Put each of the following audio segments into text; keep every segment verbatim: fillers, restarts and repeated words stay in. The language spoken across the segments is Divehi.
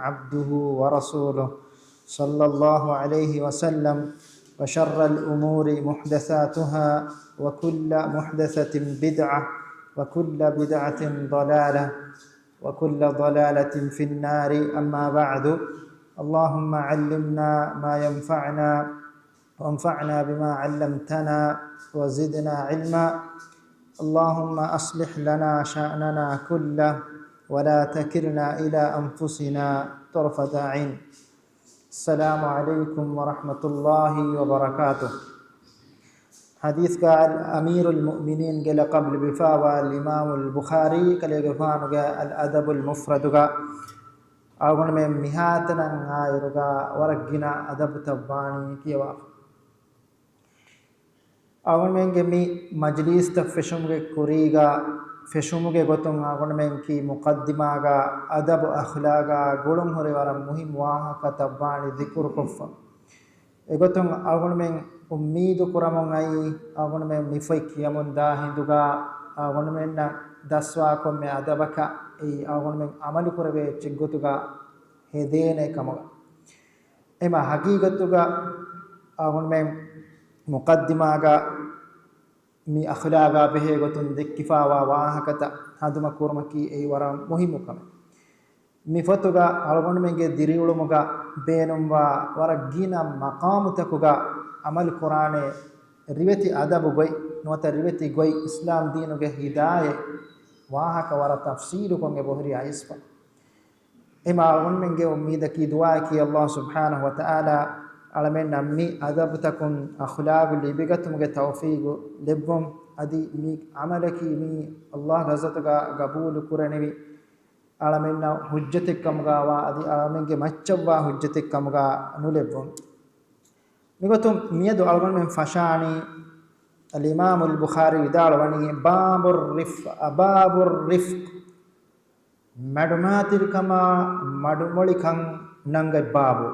عبده ورسوله، صلى الله عليه وسلم، وشر الأمور محدثاتها، وكل محدثة بدعة، وكل بدعة ضلالة، وكل ضلالة في النار. أما بعد، اللهم علمنا ما ينفعنا، وانفعنا بما علمتنا، وزدنا علما. اللهم أصلح لنا شأننا كله، ولا تكلنا إلى أنفسنا طرفة عين. السلام عليكم ورحمة الله وبركاته. ޙަދީޘްގަ އަލް އަމީރުލް މުއުމިނީންގެ ލަޤަބު ލިބިފައިވާ އިމާމުލް ބުޚާރީ ކަލޭގެފާނުގެ އަލް އަދަބުލް މުފްރަދުގަ އަޅުގަނޑުމެން މިހާތަނަށް އާއިރުގަ ވަރަށް ގިނަ އަދަބުތައް ވާނީ ކިޔަވާފަ. އަޅުގަނޑުމެންގެ މި މަޖިލީސްތައް ފެށުމުގެ ކުރީގަ، ފެށުމުގެ ގޮތުން އަޅުގަނޑުމެން ކީ މުޤައްދިމާގަ އަދަބު އަޚްލާގާ ގުޅުންހުރި ވަރަށް މުހިއްމު ވާހަކަތައް ވާނީ ޛިކުރުކޮށްފަ. އެގޮތުން އަޅުގަނޑުމެން އުއްމީދު ކުރަމުން އައީ، އަޅުގަނޑުމެން މި ފޮތް ކިޔަމުން ދާ ހިނދުގަ، އަޅުގަނޑުމެންނަށް ދަސްވާ ކޮންމެ އަދަބަކަށް އެއީ އަޅުގަނޑުމެން ޢަމަލު ކުރެވޭ އެއްޗެއް ގޮތުގަ ހެދޭނެ ކަމުގަ. އެމަ ޙަޤީޤަތުގަ އަޅުގަނޑުމެން މުޤައްދިމާގަ މި އަޚްލާގާ ބެހޭ ގޮތުން ދެއްކިފައިވާ ވާހަކަތައް ހަނދުމަ ކުރުމަކީ އެއީ ވަރަށް މުހިއްމު ކަމެއް. މި ފޮތުގަ އަޅުގަނޑުމެންގެ ދިރިއުޅުމުގަ ބޭނުންވާ ވަރަށް ގިނަ މަޤާމުތަކުގަ ޢަމަލު ކުރާނެ ރިވެތި އަދަބު ގޮތް، ނުވަތަ ރިވެތި ގޮތް، އިސްލާމް ދީނުގެ ހިދާޔަތް ވާހަކަ ވަރަށް ތަފްޞީލުކޮށް އެބަހުރި އައިސްފަ. އެމަ އަޅުގަނޑުމެންގެ އުއްމީދަކީ ދުޢާއަކީ ﷲ ސުބްޙާނަހޫ ވަތަޢާލާ އަޅަމެންނަށް މި އަދަބުތަކުން އަޚްލާގު ލިބިގަތުމުގެ ތައުފީގު ލެއްވުން. އަދި މި ޢަމަލަކީ މީ ﷲ ގެ ޙަޟްރަތުގަ ޤަބޫލު ކުރެނިވި އަޅަމެންނަށް ޙުއްޖަތެއް ކަމުގައިވާ އަދި އަޅަމެންގެ މައްޗަށްވާ ޙުއްޖަތެއް ކަމުގަ ނުލެއްވުން. މިގޮތުން މިއަދު އަޅުގަނޑުމެން ފަށާނީ އަލްއިމާމުލް ބުޚާރީ ވިދާޅުވަނީ، باب الرفق، باب الرفق، މަޑުމައިތިރިކަމާ މަޑުމޮޅިކަން ނަންގަތް ބާބު.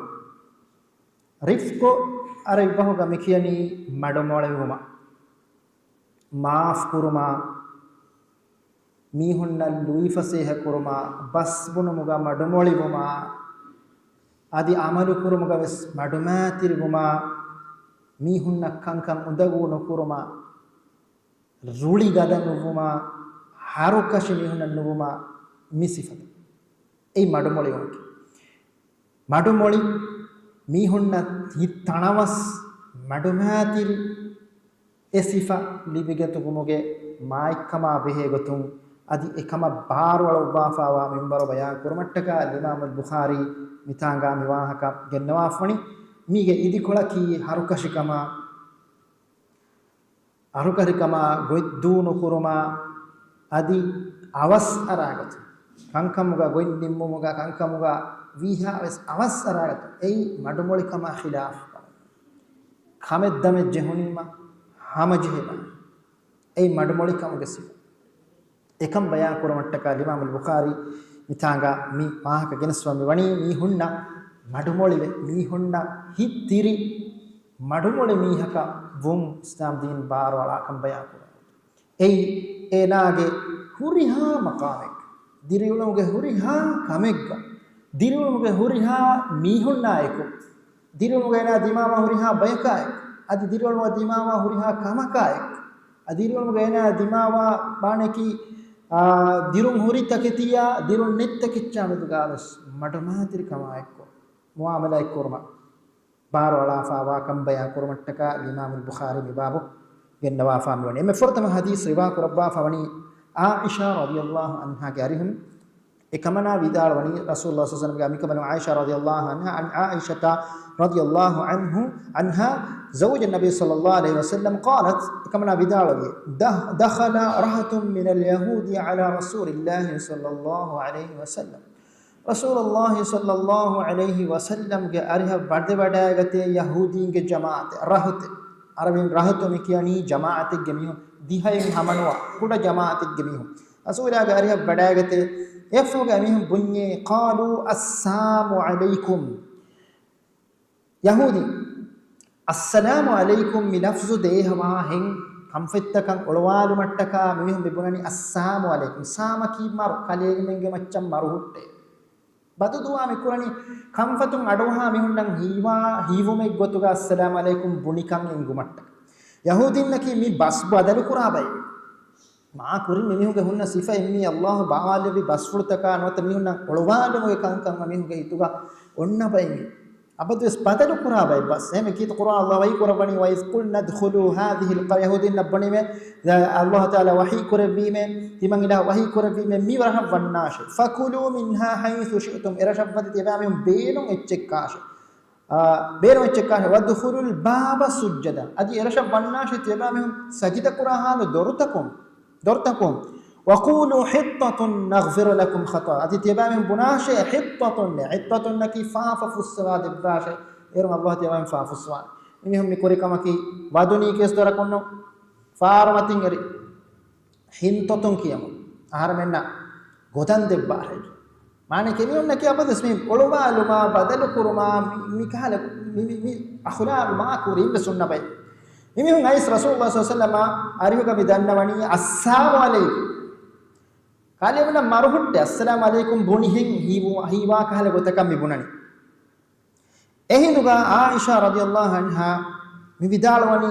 ރިފްޤު ޢަރަބިބަހުގަ މިކިޔަނީ މަޑުމޮޅިވުމަށް، މާފް ކުރުމާ، މީހުންނަށް ލުއިފަސޭހަ ކުރުމާ، ބަސްބުނުމުގަ މަޑުމޮޅިވުމާ، އަދި ޢަމަލު ކުރުމުގަ ވެސް މަޑުމައިތިރިވުމާ، މީހުންނަށް ކަންކަން އުނދަގޫ ނުކުރުމާ، ރުޅި ގަދަ ނުވުމާ، ހަރުކަށި މީހުންނަށް ނުވުމާ، މި ސިފަތައް. އެއީ މަޑުމޮޅިވުމަކީ. މަޑުމޮޅި މީހުންނަށް ހިތް ތަނަވަސް މަޑުމައިތިރި އެ ސިފަ ލިބިގަތުމުގެ މާތްކަމާ ބެހޭ ގޮތުން އަދި އެކަމަށް ބާރުއަޅުއްވާފައިވާ މިންވަރު ބަޔާން ކުރުމަށްޓަކާ އަލްއިމާމުލް ބުޚާރީ މިތާނގާ މި ވާހަކަ ގެންނަވާފަވަނީ. މީގެ އިދިކޮޅަކީ ހަރުކަށިކަމާ، ހަރުކަށިކަމާ، ގޮތް ދޫނުކުރުމާ، އަދި އަވަސް އަރާގަތު، ކަންކަމުގަ ގޮތް ނިންމުމުގަ، ކަންކަމުގަ ވީހާ ވެސް އަވަސް އަރާގަތު، އެއީ މަޑުމޮޅިކަމާ ޚިލާފު ކަމެއް. ދަމެއް ޖެހުނީމަ ހަމަޖެހިބަ، އެއީ މަޑުމޮޅިކަމުގެ ސިފަ. އެކަން ބަޔާން ކުރުމަށްޓަކާ އަލްއިމާމުލް ބުޚާރީ މިތާނގާ މި ވާހަކަ ގެނެސްފަ މިވަނީ މީހުންނަށް މަޑުމޮޅިވެ، މީހުންނަށް ހިތް ތިރި މަޑުމޮޅި މީހަކަށް ވުން އިސްލާމް ދީން ބާރު އަޅާކަން ބަޔާން ކުރުން. އެއީ އޭނާގެ ހުރިހާ މަޤާމެއްގަ، ދިރިއުޅުމުގެ ހުރިހާ ކަމެއްގަ، ދިރިއުޅުމުގެ ހުރިހާ މީހުންނާއެކު، ދިރިއުޅުމުގަ އޭނާ ދިމާވާ ހުރިހާ ބަޔަކާ އެކު، އަދި ދިރިއުޅުމުގަ ދިމާވާ ހުރިހާ ކަމަކާ އެކު، އަދި ދިރިއުޅުމުގަ އޭނާ ދިމާވާ ބާނަކީ، އާ، ދިރުން ހުރި ތަކެތިއާ ދިރުން ނެތް ތަކެއްޗާ މެދުގާވެސް މަޑުމައިތިރިކަމާ އެއްކޮށް މުޢާމަލާތް ކުރުމަށް ބާރު އަޅާފައިވާކަން ބަޔާން ކުރުމަށްޓަކާ އަލްއިމާމުލް ބުޚާރީ މި ބާބު ގެންނަވާފަ މިވަނީ. އެންމެ ފުރަތަމަ ޙަދީޘް ރިވާ ކުރައްވާފަ ވަނީ ޢާއިޝާ ރަޟިޔަﷲ ޢަންހާގެ އަރިހުން. އެކަމަނާ ވިދާޅުވަނީ ރަސޫލުﷲ ޞައްލަﷲ ޢަލައިހި ވަސައްލަމްގެ އަނބިކަނބަލުން ޢާއިޝާ ރަޟިޔަﷲ ޢަންހާ، عن عائشة رضي الله عنه، عنها، زوج النبي صلى الله عليه وسلم، قالت، އެކަމަނާ ވިދާޅުވި، دخ-، دخل رهط من اليهود على رسول الله صلى الله عليه وسلم. ރަސޫލުﷲ ޞައްލަﷲ ޢަލައިހި ވަސައްލަމްގެ އަރިހަށް ވަޑައިގަތޭ ޔަހޫދީންގެ ޖަމާޢަތެއް، ރަހުތެއް. ޢަރަބިން ރަހުތު މި ކިޔަނީ ޖަމާޢަތެއްގެ މީހުން، ދިހައެއް ހަމަނުވާ ކުޑަ ޖަމާޢަތެއްގެ މީހުން. ރަސޫލާގެ އަރިހަށް ވަޑައިގަތޭ، އެއަށްފަހުގަ އެމީހުން ބުންޏޭ، قالوا السام عليكم. ޔަހޫދީން، السلام عليكم މި ލަފްޒު ދޭހަވާހެން ކަންފަތްތަކަށް އޮޅުވާލުމަށްޓަކާ މިމީހުން މިބުނަނީ السام عليكم. ސާމަކީ މަރު، ކަލޭގެމެންގެ މައްޗަށް މަރު ހުއްޓޭ. ބަދު ދުޢާ މި ކުރަނީ ކަންފަތުން އަޑުއަހާ މީހުންނަށް ހީވާ، ހީވުމެއްގޮތުގަ އައްސަލާމް ޢަލައިކުމް ބުނިކަން އެނގުމަށްޓަކައި. ޔަހޫދީންނަކީ މި ބަސް ބަދަލު ކުރާ ބައެއް. މާ ކުރިން މި މީހުންގެ ހުންނަ ސިފައެއް މީ އައްލާހު ބާވާލެއްވި ބަސްފުޅުތަކާ ނުވަތަ މީހުންނަށް އޮޅުވާލުމުގެ ކަންކަން މީހުންގެ ހިތުގަ އޮންނަ ބައެއް މީ. އަބަދުވެސް ބަދަލު ކުރާ ބައެއް ބަސް. އެހެން ކީރިތި ޤުރުއާން އައްލާހު ވަޙީ ކުރައްވަނީ، "وَإِذْ قُلْنَا ادْخُلُوا هَٰذِهِ الْقَرْيَةَ" ޔަހޫދީންނަށް ބުނީމޭ، އައްލާހު ތަޢާލާ ވަޙީ ކުރެއްވީމޭ، ތިމަން އިލާހު ވަޙީ ކުރެއްވީމޭ، މި ރަށަށް ވަންނާށޭ. "فَكُلُوا مِنْهَا حَيْثُ شِئْتُمْ" އެރަށަށް ވަދެ ތިޔަބައިމީހުން ބޭނުން އެއްޗެއް ކާށޭ. އާ، ބޭނުން އެއްޗެއް ކާށޭ. "وَادْخُلُوا الْبَابَ سُجَّدًا" އަދި އެރަށަށް ވަންނާށޭ ތިޔަބައިމީހުން ސަޖިދަ ކުރާ ހާލު ދޮރުތަކުން، ދޮރުތަކުން. "وَقُولُوا حِطَّةٌ نَغْفِرْ لَكُمْ خَطَايَاكُمْ" އަދި ތިޔަބައިމީހުން ބުނާށޭ، ޙިއްޠަތުން، ޙިއްޠަތުންނަކީ ފާފަ ފުއްސަވާ ދެއްވާށޭ. އޭރުން އައްލާހު ތިޔަބައިމީހުން ފާފަ ފުއްސަވާނެ. މި މީހުން މި ކުރި ކަމަކީ ވަދުނީ ކޭސް ދޮރަކުންނު، ފާރުމަތިން އެރި. ޙިންޠަތުން ކިޔަމުން. އަހަރެމެންނަށް ގޮދަން ދެއްވާށޭ. މާނައަކީ މީހުންނަކީ އަބަދުވެސް މި އޮޅުވާލުމާ، ބަދަލު ކުރުމާ، މި، މި ކަހަލަ، މި، މި، މި އަޚުލާގު މާ ކުރިން ވެސް ހުންނަ ބައެއް. މި މީހުން އައިސް ރަސޫލުﷲ ޞައްލަﷲު ޢަލައިހި ވަސައްލަމަ އަރިހުގަ މި ދަންނަވަނީ އައްސަލާމު ޢަލައިކުމް. ކާލޭމެންނަށް މަރުހުއްޓެ އައްސަލާމު ޢަލައިކުމް ބުނިހެން ހީވު، ހީވާ ކަހަލަ ގޮތަކަށް މި ބުނަނީ. އެހިނދުގަ ޢާއިޝާ ރަޟިޔަﷲު ޢަންހާ މި ވިދާޅުވަނީ،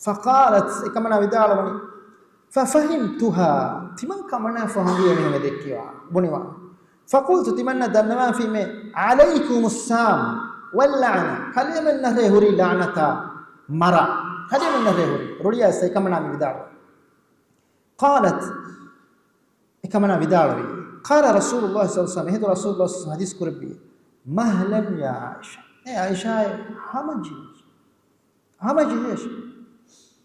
فقالت، އެކަމަނާ ވިދާޅުވަނީ، ففهمتها، ތިމަން ކަމަނާ ފަހުން ވީ އެމީހުން ދެއްކިވާ، ބުނިވާ. فقلت، ތިމަންނަށް ދަންނަވާފީމޭ، عليكم السام واللعنة، ކަލޭމެންނަށޭ ހުރީ ލަޢުނަތާ މަރާ، ކަލޭމެންނަށޭ ހުރީ. ރުޅިއައިސް އެކަމަނާ މި ވިދާޅުވަނީ. قالت، އެކަމަނާ ވިދާޅުވީ، قال رسول الله صلى الله عليه وسلم، އެހިނދު ރަސޫލުﷲ ޙަދީޘް ކުރެއްވީ، مهلا يا عائشة، އޭ ޢާއިޝާއޭ، ހަމަޖެހޭށޭ، ހަމަޖެހޭށޭ.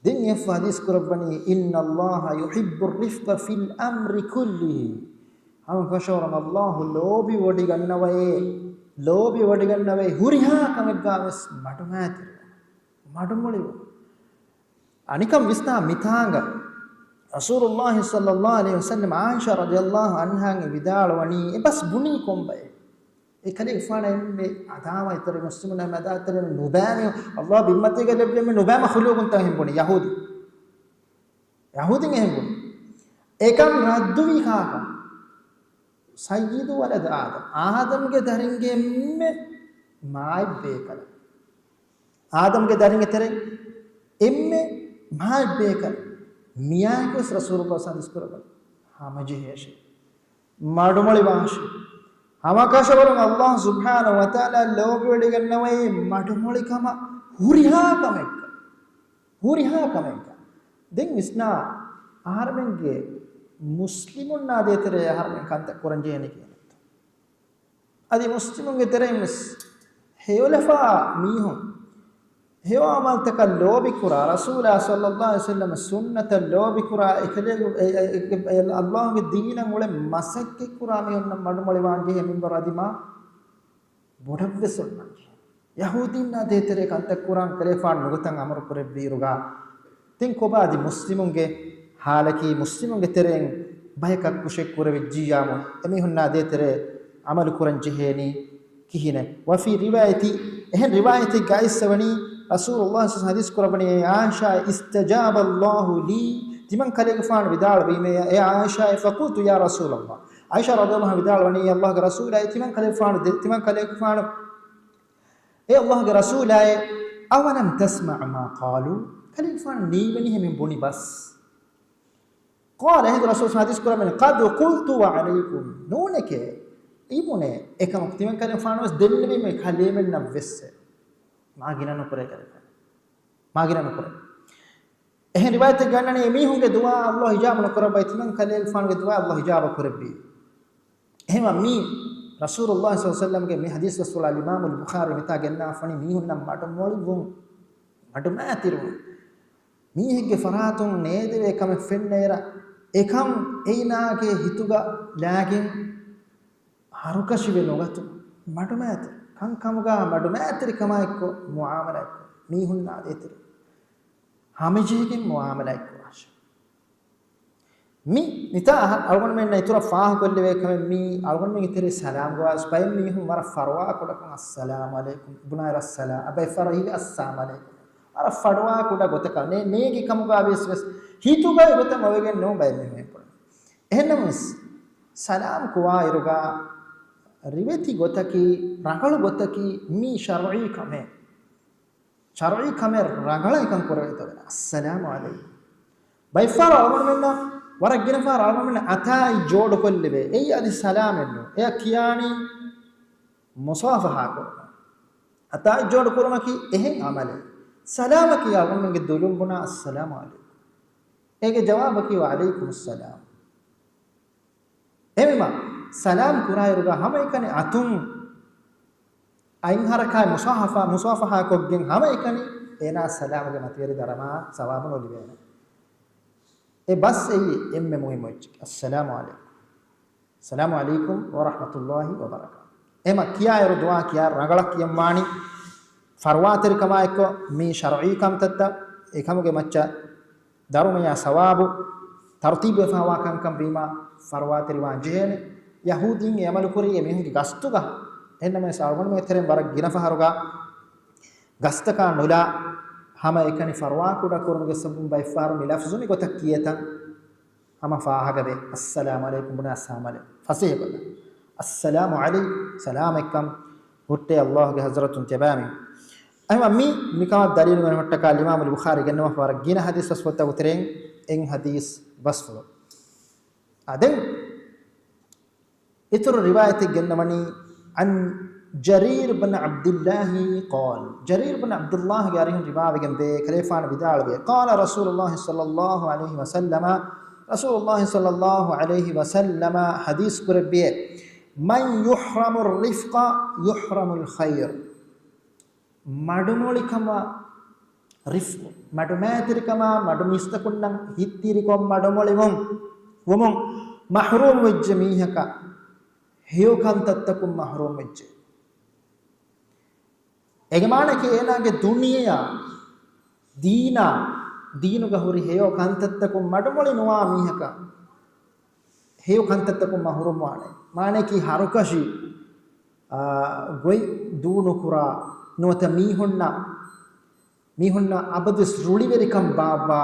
ދެން އެ ޙަދީޘް ކުރައްވަނީ، إن الله يحب الرفق في الأمر كله، ހަމަކަށަވަރުން އައްލާހު ލޯބިވޮޑިގަންނަވައޭ، ލޯބިވޮޑިގަންނަވައޭ، ހުރިހާ ކަމެއްގާވެސް މަޑުމައިތިރިވުން، މަޑުމޮޅިވުން. އަނިކަން ވިސްނާ މިތާނގަ ރަސޫލުﷲ ޞައްލަﷲު ޢަލައިހި ވަސައްލަމަ ޢާއިޝާ ރަޟިޔަﷲު ޢަންހާ ވިދާޅުވަނީ، އެ ބަސް ބުނީ ކޮންބައެއް؟ އެ ކަލޭގެފާނަށް އެންމެ އަދާވާތްތެރި މުސްލިމުންނަށް އެންމެ އަދާވާތްތެރި ނުބައިމީހުން، އައްލާހު ބިންމަތީގަ ލެއްވި އެންމެ ނުބައި މަޚްލޫޤުންތައް އެހެން ބުނީ ޔަހޫދީ. ޔަހޫދީން އެހެން ބުނީ. އެކަން ރައްދުވީ ކާކަށް؟ سيد ولد آدم، އާދަމްގެ ދަރިންގެ އެންމެ މާތް ބޭކަލަށް. އާދަމްގެ ދަރިންގެ ތެރެއިން އެންމެ މާތް ބޭކަލް. މިޔާއެކުވެސް ރަސޫލުﷲ ޙަދީޘް ކުރައްވަނީ، ހަމަޖެހޭށޭ، މަޑުމޮޅިވާށޭ. ހަމަކަށަވަރުން އައްލާހު ސުބްޙާނަހު ވަތަޢާލާ ލޯބިވޮޑިގަންނަވައޭ މަޑުމޮޅިކަމަށް ހުރިހާ ކަމެއްގަ، ހުރިހާ ކަމެއްގަ. ދެން ވިސްނާ، އަހަރެމެންގެ މުސްލިމުންނާ ދޭތެރޭ އަހަރެމެން ކަންތައް ކުރަން ޖެހޭނީ ކިހިނެއްތޯ؟ އަދި މުސްލިމުންގެ ތެރެއިން ވެސް ހެޔޮލަފާ މީހުން، ހެޔޮ އަމަލްތަކަށް ލޯބިކުރާ، ރަސޫލާ ޞައްލަﷲު ޢަލައިހި ވަސައްލަމަ ސުންނަތަށް ލޯބިކުރާ، އެކަލޭގެ، އެ، އެ، އެ، އެ، އައްލާހުގެ ދީނަށް އުޅެން މަސައްކަތްކުރާ މީހުންނަށް މަޑުމޮޅިވާން ޖެހޭ މިންވަރު އަދި މާ ބޮޑަށްވެސް އޮންނާން ޖެހޭ. ޔަހޫދީންނާ ދޭތެރޭ ކަންތައް ކުރާން ކަލޭފާނު ނުގޮތަށް އަމުރު ކުރެއްވިއިރުގަ، ތިން ކޮބާ އަދި މުސްލިމުންގެ ހާލަކީ، މުސްލިމުންގެ ތެރެއިން ބަޔަކަށް ކުށެއް ކުރެވިއްޖިއްޔާމު، އެމީހުންނާ ދޭތެރޭ އަމަލު ކުރަން ޖެހޭނީ ކިހިނެއް؟ وفي رواية، އެހެން ރިވާޔަތެއްގަ އައިސްވަނީ، ރަސޫލުﷲ ޙަދީޘް ކުރައްވަނީ، އޭ ޢާއިޝާ، استجاب الله لي، ތިމަން ކަލޭގެފާނު ވިދާޅުވީމޭ، އޭ ޢާއިޝާ، فقلت يا رسول الله، ޢާއިޝާ ރަޟިޔަﷲު ޢަންހާ ވިދާޅުވަނީ، އައްލާހުގެ ރަސޫލާއޭ، ތިމަން ކަލޭގެފާނު ދެ-، ތިމަން ކަލޭގެފާނު އޭ އައްލާހުގެ ރަސޫލާއޭ، أولم تسمع ما قالوا؟ ކަލޭގެފާނު ނީވެނީހޭ މި ބުނި ބަސް؟ قال، އެހިނދު ރަސޫލު ޙަދީޘް ކުރައްވަނީ، قد قلت وعليكم، ނޫނެކޭ، އިބުނޭ، އެކަމަކު ތިމަން ކަލޭގެފާނު ވެސް ދެންނެވީމޭ ކަލޭމެންނަށް ވެސް. މާ ގިނަ ނުކުރޭ ކަލޭގެފާނު. މާ ގިނަ ނުކުރޭ. އެހެން ރިވާޔަތެއް ގަންނަނީ، އެމީހުންގެ ދުޢާ އައްލާހު އިޖާބަ ނުކުރައްވައި، ތިމަން ކަލޭގެފާނުގެ ދުޢާ އައްލާހު އިޖާބަ ކުރެއްވީ. އެހެންވީމަ މީ ރަސޫލުﷲ ޞައްލަﷲު ޢަލައިހި ވަސައްލަމްގެ މި ޙަދީޘް ރަސޫލާ އިމާމުލް ބުޚާރީ މިތާ ގެންނާފަނީ މީހުންނަށް މަޑުމޮޅިވުން، މަޑުމައިތިރިވުން. މީހެއްގެ ފަރާތުން ނޭދެވޭ ކަމެއް ފެންނައިރަށް، އެކަން އެއިނާގެ ހިތުގަ ލާގެން ހަރުކަށިވެ ނުގަތުން، މަޑުމައިތިރި ކަންކަމުގަ މަޑުމައިތިރިކަމާއެއްކޮށް މުޢާމަލާތްކުރުން، މީހުންނާ ދޭތެރޭ ހަމަޖެހިގެން މުޢާމަލާތްކުރާށޭ. މި މިތާ އަހަ-، އަޅުގަނޑުމެންނަށް އިތުރަށް ފާހަގަކޮށްލެވޭ ކަމެއް، މީ އަޅުގަނޑުމެންގެ ތެރޭ ސަލާމް ގޮވާ ބައެއް މީހުން ވަރަށް ފަރުވާ ކުޑަކޮށް، އައްސަލާމް ޢަލައިކުމް، ބުނާއިރު އައްސަލާމް، އަ، ބައެއް ފަހަރު ހީވޭ އައްސާމް ޢަލައިކުމް. ވަރަށް ފަރުވާ ކުޑަ ގޮތަކަށް ނޭ-، ނޭގި ކަމުގަ ވިޔަސް ވެސް ހިތުގައި ގޮތަށް އޮވެގެން ނޫން ބައެއް މީހުން އެބުނީ. އެހެންނަމަވެސް، ސަލާމް ކުވާއިރުގަ، ރިވެތި ގޮތަކީ، ރަނގަޅު ގޮތަކީ މީ ޝަރުޢީ ކަމެއް. ޝަރުޢީ ކަމެއް ރަނގަޅަށް އެކަން ކުރެވޭތޯ ވެ. އައްސަލާމު ޢަލައިކުމް. ބައެއްފަހަރު އަޅުގަނޑުމެންނަށް ވަރަށް ގިނަ ފަހަރު އަޅުގަނޑުމެން އަތާއި ޖޯޑުކޮށްލެވޭ. އެއީ އަދި ސަލާމެއް ނޫން. އެއަށް ކިޔާނީ މުޞާފަޙާ ކުރުމަށް. އަތާއި ޖޯޑު ކުރުމަކީ އެހެން ޢަމަލެއް. ސަލާމަކީ އަޅުގަނޑުމެންގެ ދުލުން ބުނާ އައްސަލާމު ޢަލައިކުމް. އޭގެ ޖަވާބަކީ ވަޢަލައިކުމުއްސަލާމް. އެހެންވީމަ، ސަލާމް ކުރާއިރުގަ ހަމައެކަނި އަތުން އަތް ހަރަކާތް މުޞާފަ-، މުޞާފަޙާ ކޮށްގެން ހަމައެކަނި އޭނާ ސަލާމްގެ މަތިވެރި ދަރަމާ ސަވާބު ނުލިބޭނެ. އެ ބަސް އެއީ އެންމެ މުހިއްމު އެއްޗެއް. އައްސަލާމު ޢަލައިކުމް. އައްސަލާމު ޢަލައިކުމް ވަރަޙްމަތުﷲި ވަބަރަކާތުހު. އެހެންވީމަ ކިޔާއިރު ދުޢާ ކިޔާ ރަނގަޅަށް ކިޔަންވާނީ ފަރުވާތެރިކަމާއެއްކޮށް މީ ޝަރުޢީ ކަންތައްތައް އެކަމުގެ މައްޗަށް ދަރުމަޔާ ސަވާބު ތަރުތީބުވެފައިވާ ކަންކަން ވީމާ ފަރުވާތެރިވާން ޖެހޭނެ. ޔަހޫދީން އެ ޢަމަލު ކުރީ އެމީހުންގެ ގަސްތުގަ. އެހެންނަމަވެސް އަޅުގަނޑުމެންގެ ތެރެއިން ވަރަށް ގިނަ ފަހަރުގަ ގަސްތަކާ ނުލާ ހަމައެކަނި ފަރުވާ ކުޑަކުރުމުގެ ސަބަބުން ބައެއްފަހަރު މި ލަފްޒު މި ގޮތަށް ކިޔޭތަން ހަމަ ފާހަގަވޭ. އައްސަލާމު ޢަލައިކުމް ބުނާ އައްސާމު ޢަލައިކުމް. ފަސޭހަކޮށް. އައްސަލާމު ޢަލައިކުމް. ސަލާމަތްކަން ހުއްޓޭ ﷲގެ ޙަޟްރަތުން ތިޔަބައިމީހުން. އެހެންވީމަ މި، މިކަމަށް ދަލީލު މިނަހައްޓަކާ އިމާމުލް ބުޚާރީ ގެންނަވާފަ ވަރަށް ގިނަ ޙަދީޘް ބަސްފުޅުތަކުގެ ތެރެއިން އެއް ޙަދީޘް ބަސްފުޅު. އާ، ދެން އިތުރު ރިވާޔަތެއް ގެންނަވަނީ، عن جرير بن عبد الله قال، ޖަރީރު ބިން ޢަބްދުﷲގެ އަރިހުން ރިވާވެގެން ވޭ، ކަލޭފާނު ވިދާޅުވޭ، قال رسول الله صلى الله عليه وسلم، ރަސޫލުﷲ ޞައްލަﷲު ޢަލައިހި ވަސައްލަމަ ޙަދީޘް ކުރެއްވިއޭ، من يحرم الرفق يحرم الخير. މަޑުމޮޅިކަމާ، ރިފްޤު، މަޑުމައިތިރިކަމާ، މަޑުމީސްތަކުންނަށް ހިތްތިރިކޮށް މަޑުމޮޅިވުން، ވުމުން މަޙްރޫމް ވެއްޖެ މީހަކަށް ހެޔޮ ކަންތައްތަކުން މަޙްރޫމް ވެއްޖެ. އޭގެ މާނައަކީ އޭނާގެ ދުނިޔެއާ، ދީނާ، ދީނުގަ ހުރި ހެޔޮ ކަންތައްތަކުން މަޑުމޮޅި ނުވާ މީހަކަށް ހެޔޮ ކަންތައްތަކުން މަޙްރޫމް ވާނެ. މާނައަކީ ހަރުކަށި، އާ، ގޮތް ދޫނުކުރާ، ނުވަތަ މީހުންނަށް، މީހުންނަށް އަބަދުވެސް ރުޅިވެރިކަން ބާއްވާ،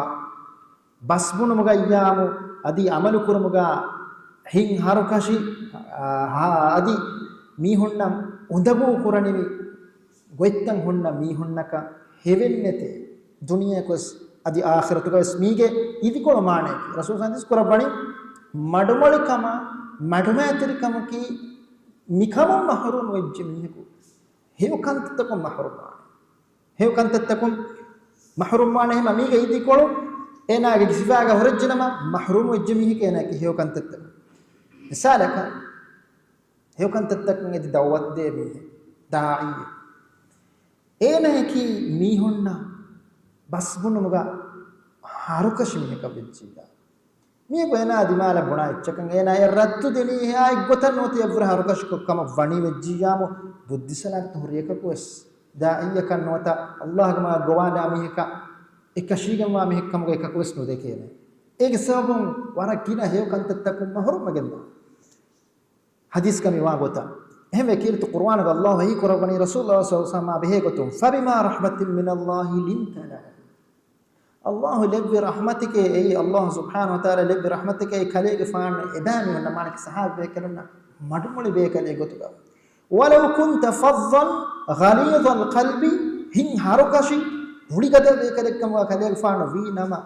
ބަސްބުނުމުގައްޔާމު އަދި އަމަލުކުރުމުގަ ހިތް ހަރުކަށި، އާ، އަދި މީހުންނަށް އުނދަގޫ ކުރަނިވި ގޮތްތައް ހުންނަ މީހުންނަކަށް ހެވެންނެތޭ. ދުނިޔެއަކުވެސް އަދި އާޚިރަތުގަވެސް މީގެ އިދިކޮޅު މާނައަކީ. ރަސޫލު ޙަދީޘް ކުރައްވަނީ، މަޑުމޮޅިކަމާ، މަޑުމައިތިރިކަމަކީ މިކަމުން މަޙްރޫމް ވެއްޖެ މީހަކު ހެޔޮ ކަންތައްތަކުން މަޙްރޫމް ވާނެ. ހެޔޮ ކަންތައްތަކުން މަޙްރޫމް ވާނެ. އެހެންވީމަ މީގެ އިދިކޮޅު އޭނާގެ ސިފާގަ ހުރެއްޖެނަމަ، މަޙްރޫމް ވެއްޖެ މީހެކޭ އޭނާއަކީ ހެޔޮ ކަންތައްތަކުން. މިސާލަކަށް، ހެޔޮ ކަންތައްތަކުން އެދި ދަޢުވަތު ދޭ މީހެއް، ދާޢީއެއް. އޭނާއަކީ މީހުންނަށް ބަސްބުނުމުގަ ހަރުކަށި މީހަކަށް ވެއްޖިއްޔާ، މީހަކު އޭނާ ދިމާލަށް ބުނާ އެއްޗަކަށް އޭނާ އެ ރައްދު ދިނީ އެއާ އެއްގޮތަށް ނުވަތަ އެއްވުރެ ހަރުކަށިކޮށް ކަމަށް ވަނީ ވެއްޖިއްޔާމު، ބުއްދިސަލާމަތް ހުރި އެކަކުވެސް، ދާޢީއަކަށް ނުވަތަ ﷲގެ މާ ގޮވާލާ މީހަކަށް އެކަށީގެންވާ މީހެއް ކަމުގައި އެކަކުވެސް ނުދެކޭނެ. އޭގެ ސަބަބުން ވަރަށް ގިނަ ހެޔޮ ކަންތައްތަކުން މަޙްރޫމްވެގެންދާ. ޙަދީޘްގަ މިވާ ގޮތަށް. އެހެންވެ ކީރިތި ޤުރުއާނުގަ ﷲ ވަޙީ ކުރައްވަނީ ރަސޫލުﷲ ޞައްލަﷲު ޢަލައިހި ވަސައްލަމަ ބެހޭ ގޮތުން، فبما رحمة من الله لنت لهم. ﷲ ލެއްވި ރަޙްމަތެކޭ، އެއީ ﷲ ސުބްޙާނަހޫ ވަތަޢާލާ ލެއްވި ރަޙްމަތެކޭ، ކަލޭގެފާނު އެބައިމީހުންނަށް، މާނައަކީ ޞަޙާބީ ބޭކަލުންނަށް މަޑުމޮޅި ބޭކަލެއް ގޮތުގަ. ولو كنت فظا غليظ القلب، ހިތް ހަރުކަށި ރުޅިގަދަ ބޭކަލެއްކަމުގަ ކަލޭގެފާނު ވީ ނަމަ،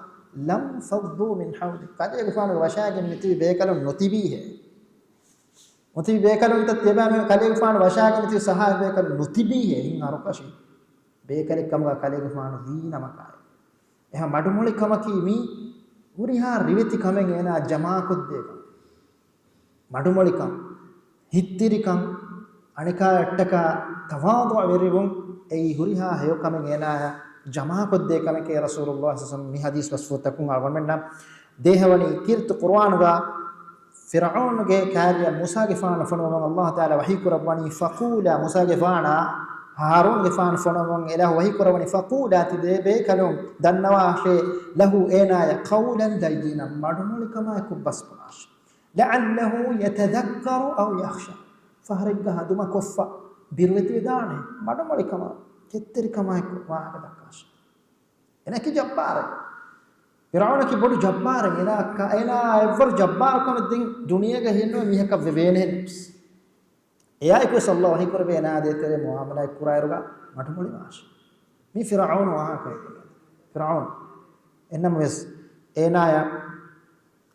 لانفضوا من حولك، ކަލޭގެފާނުގެ ވަށާގެން މިތިބި ބޭކަލުން ނުތިބީހޭ. ނުތިބި ބޭކަލުންތައް ތިޔަބައިމީހުން ކަލޭގެފާނު ވަށާގެން މިތިބި ޞަޙާބީ ބޭކަލުން ނުތިބީހޭ، ހިތް ހަރުކަށި ބޭކަލެއްކަމުގަ ކަލޭގެފާނު ވީ ނަމަކާއި. އެހާ މަޑުމޮޅިކަމަކީ މީ ހުރިހާ ރިވެތި ކަމެއް އޭނާ ޖަމާކޮށްދޭކަން. މަޑުމޮޅިކަން، ހިތްތިރިކަން، އަނެކާއަށްޓަކާ ތަވާޟުޢުވެރިވުން، އެއީ ހުރިހާ ހެޔޮކަމެއް އޭނާއަށް ޖަމާކޮށްދޭ ކަމެކޭ. ރަސޫލުﷲ ޞައްލަﷲު ޢަލައިހި ވަސައްލަމަ މި ޙަދީޘް ބަސްފުޅުތަކުން އަޅުގަނޑުމެންނަށް ދޭހަވަނީ. ކީރިތި ޤުރުއާނުގަ ފިރްޢައުނުގެ ކާރިޔަށް މޫސާގެފާނު ފޮނުވަމުން ﷲ ތަޢާލާ ވަޙީ ކުރައްވަނީ، فقولا، މޫސާގެފާނާ ހާރޫންގެފާނު ފޮނުވަމުން އިލާހު ވަޙީ ކުރައްވަނީ، فقولا، ތި ދެ ބޭކަލުން ދަންނަވާށޭ، لَهُ، އޭނާޔަށް، قَوْلًا لَيِّنًا، މަޑުމޮޅިކަމާއެކު ބަސްބުނާށޭ. لَعَلَّهُ يَتَذَكَّرُ أَوْ يَخْشَىٰ، ފަހަރެއްގަ ހަނދުމަކޮށްފަ ބިރުވެތިވެދާނެ، މަޑުމޮޅިކަމާ ކެތްތެރިކަމާއެކު ވާހަކަ ދައްކާށޭ. އޭނާއަކީ ޖައްބާރެއް. ފިރްޢައުނަކީ ބޮޑު ޖައްބާރެއް. އޭނާ، އޭނާ އެއްވަރު ޖައްބާރުކަމެއް ދެން ދުނިޔޭގަ ހިންނުވެ މީހަކަށް ވެވޭނެހެން. އެއާއެކުވެސް ﷲ ވަޙީކުރެއްވި އޭނާ ދޭތެރޭ މުޢާމަލާތް ކުރާއިރުގަ މަޑުމޮޅިވާށޭ. މީ ފިރްޢައުނު ވާހަކައެއް. ފިރްޢައުނު. އެންނަމަވެސް އޭނާޔަށް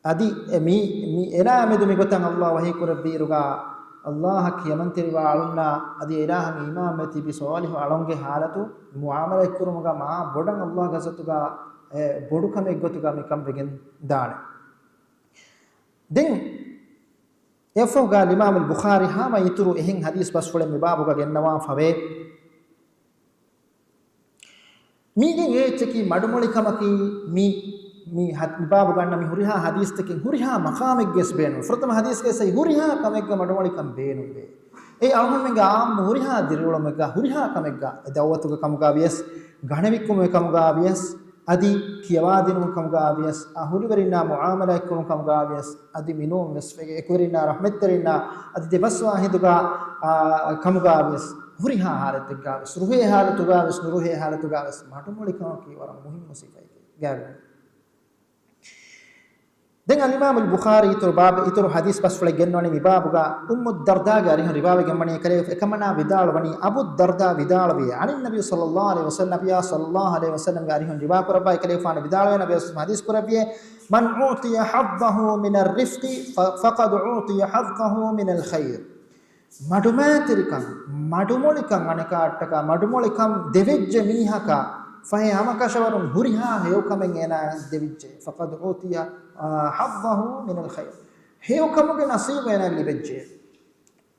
އަދި އެ މީ، މި އޭނާ މެދު މިގޮތަށް ﷲ ވަޙީކުރެއްވިއިރުގަ، ﷲ އަށް ކިޔަމަންތެރިވާ އަޅުންނާ އަދި އެ އިލާހަށް އީމާންވެ ތިބި ޞާލިޙު އަޅުންގެ ޙާލަތު މުޢާމަލާތްކުރުމުގަ މާ ބޮޑަށް ﷲ ގެ ގަޒަވަތުގަ ބޮޑު ކަމެއްގެ ގޮތުގަ މިކަން ވެގެން ދާނެ. ދެން އެއަށްފަހުގަ އިމާމުލް ބުޚާރީ ހަމަ އިތުރު އެހެން ޙަދީޘް ބަސްފުޅެއް މި ބާބުގަ ގެންނަވާފަވޭ. މީގެ އެއްޗަކީ މަޑުމޮޅިކަމަކީ މި، މި ހަ-، މި ބާބުގަ އަންނަ މި ހުރިހާ ޙަދީޘްތަކެއް ހުރިހާ މަޤާމެއްގެސް ބޭނުން. ފުރަތަމަ ޙަދީޘްގެ ސައި ހުރިހާ ކަމެއްގަ މަޑުމޮޅިކަން ބޭނުންވޭ. އެއީ އަޅުގަނޑުމެންގެ ޢާއްމު ހުރިހާ ދިރިއުޅުމެއްގަ، ހުރިހާ ކަމެއްގަ، އެ ދަޢުވަތުގެ ކަމުގަ ވިޔަސް، ގަނެވިއްކުމުގެ ކަމުގަ ވިޔަސް، އަދި ކިޔަވާދިނުމުގެ ކަމުގަ ވިޔަސް، އަ، ހުރިވެރިންނާ މުޢާމަލާތްކުރުމުގެ ކަމުގަ ވިޔަސް، އަދި މިނޫންވެސް އެކުވެރިންނާ ރަޙްމަތްތެރިންނާ އަދި ދެބަސްވާ ހިނދުގަ، އާ، ކަމުގަ ވިޔަސް، ހުރިހާ ޙާލަތެއްގަ ވިޔަސް، ރުހޭ ޙާލަތުގަ ވިޔަސް، ނުރުހޭ ޙާލަތުގަ ވިޔަސް، މަޑުމޮޅިކަމަކީ ވަރަށް މުހިންމު ސިފައެއް ގާތްގަނޑު. ދެން އަލްއިމާމުލް ބުޚާރީ އިތުރު ބާބެއް، އިތުރު ޙަދީޘް ބަސްފުޅެއް ގެންނަވަނީ މި ބާބުގަ އުއްމު ދަރްދާގެ އަރިހުން ރިވާވެގެންވަނީ އެކަލޭ-، އެކަމަނާ ވިދާޅުވަނީ، އަބޫ ދަރްދާ ވިދާޅުވި، ޢަނިއް ނަބިއްޔި ޞައްލައްލާހު ޢަލައިހި ވަސައްލަމް، ނަބިއްޔާ ޞައްލައްލާހު ޢަލައިހި ވަސައްލަމްގެ އަރިހުން ރިވާ ކުރައްވާ އެކަލޭގެފާނު ވިދާޅުވޭ، ނަބިއްޔާ ޙަދީޘް ކުރެއްވިއޭ، من أعطي حظه من الرفق ف-، فقد أعطي حظه من الخير. މަޑުމައިތިރިކަން، މަޑުމޮޅިކަން އަނެކާއަށްޓަކާ، މަޑުމޮޅިކަން ދެވިއްޖެ މީހަކަށް ފަހެ ހަމަކަށަވަރުން ހުރިހާ ހެޔޮކަމެއް އޭނާއަށް ދެވިއްޖެ. فقد أعطي، އާ، حظه من الخير. ހެޔޮކަމުގެ ނަސީބު އޭނާއަށް ލިބެއްޖެ.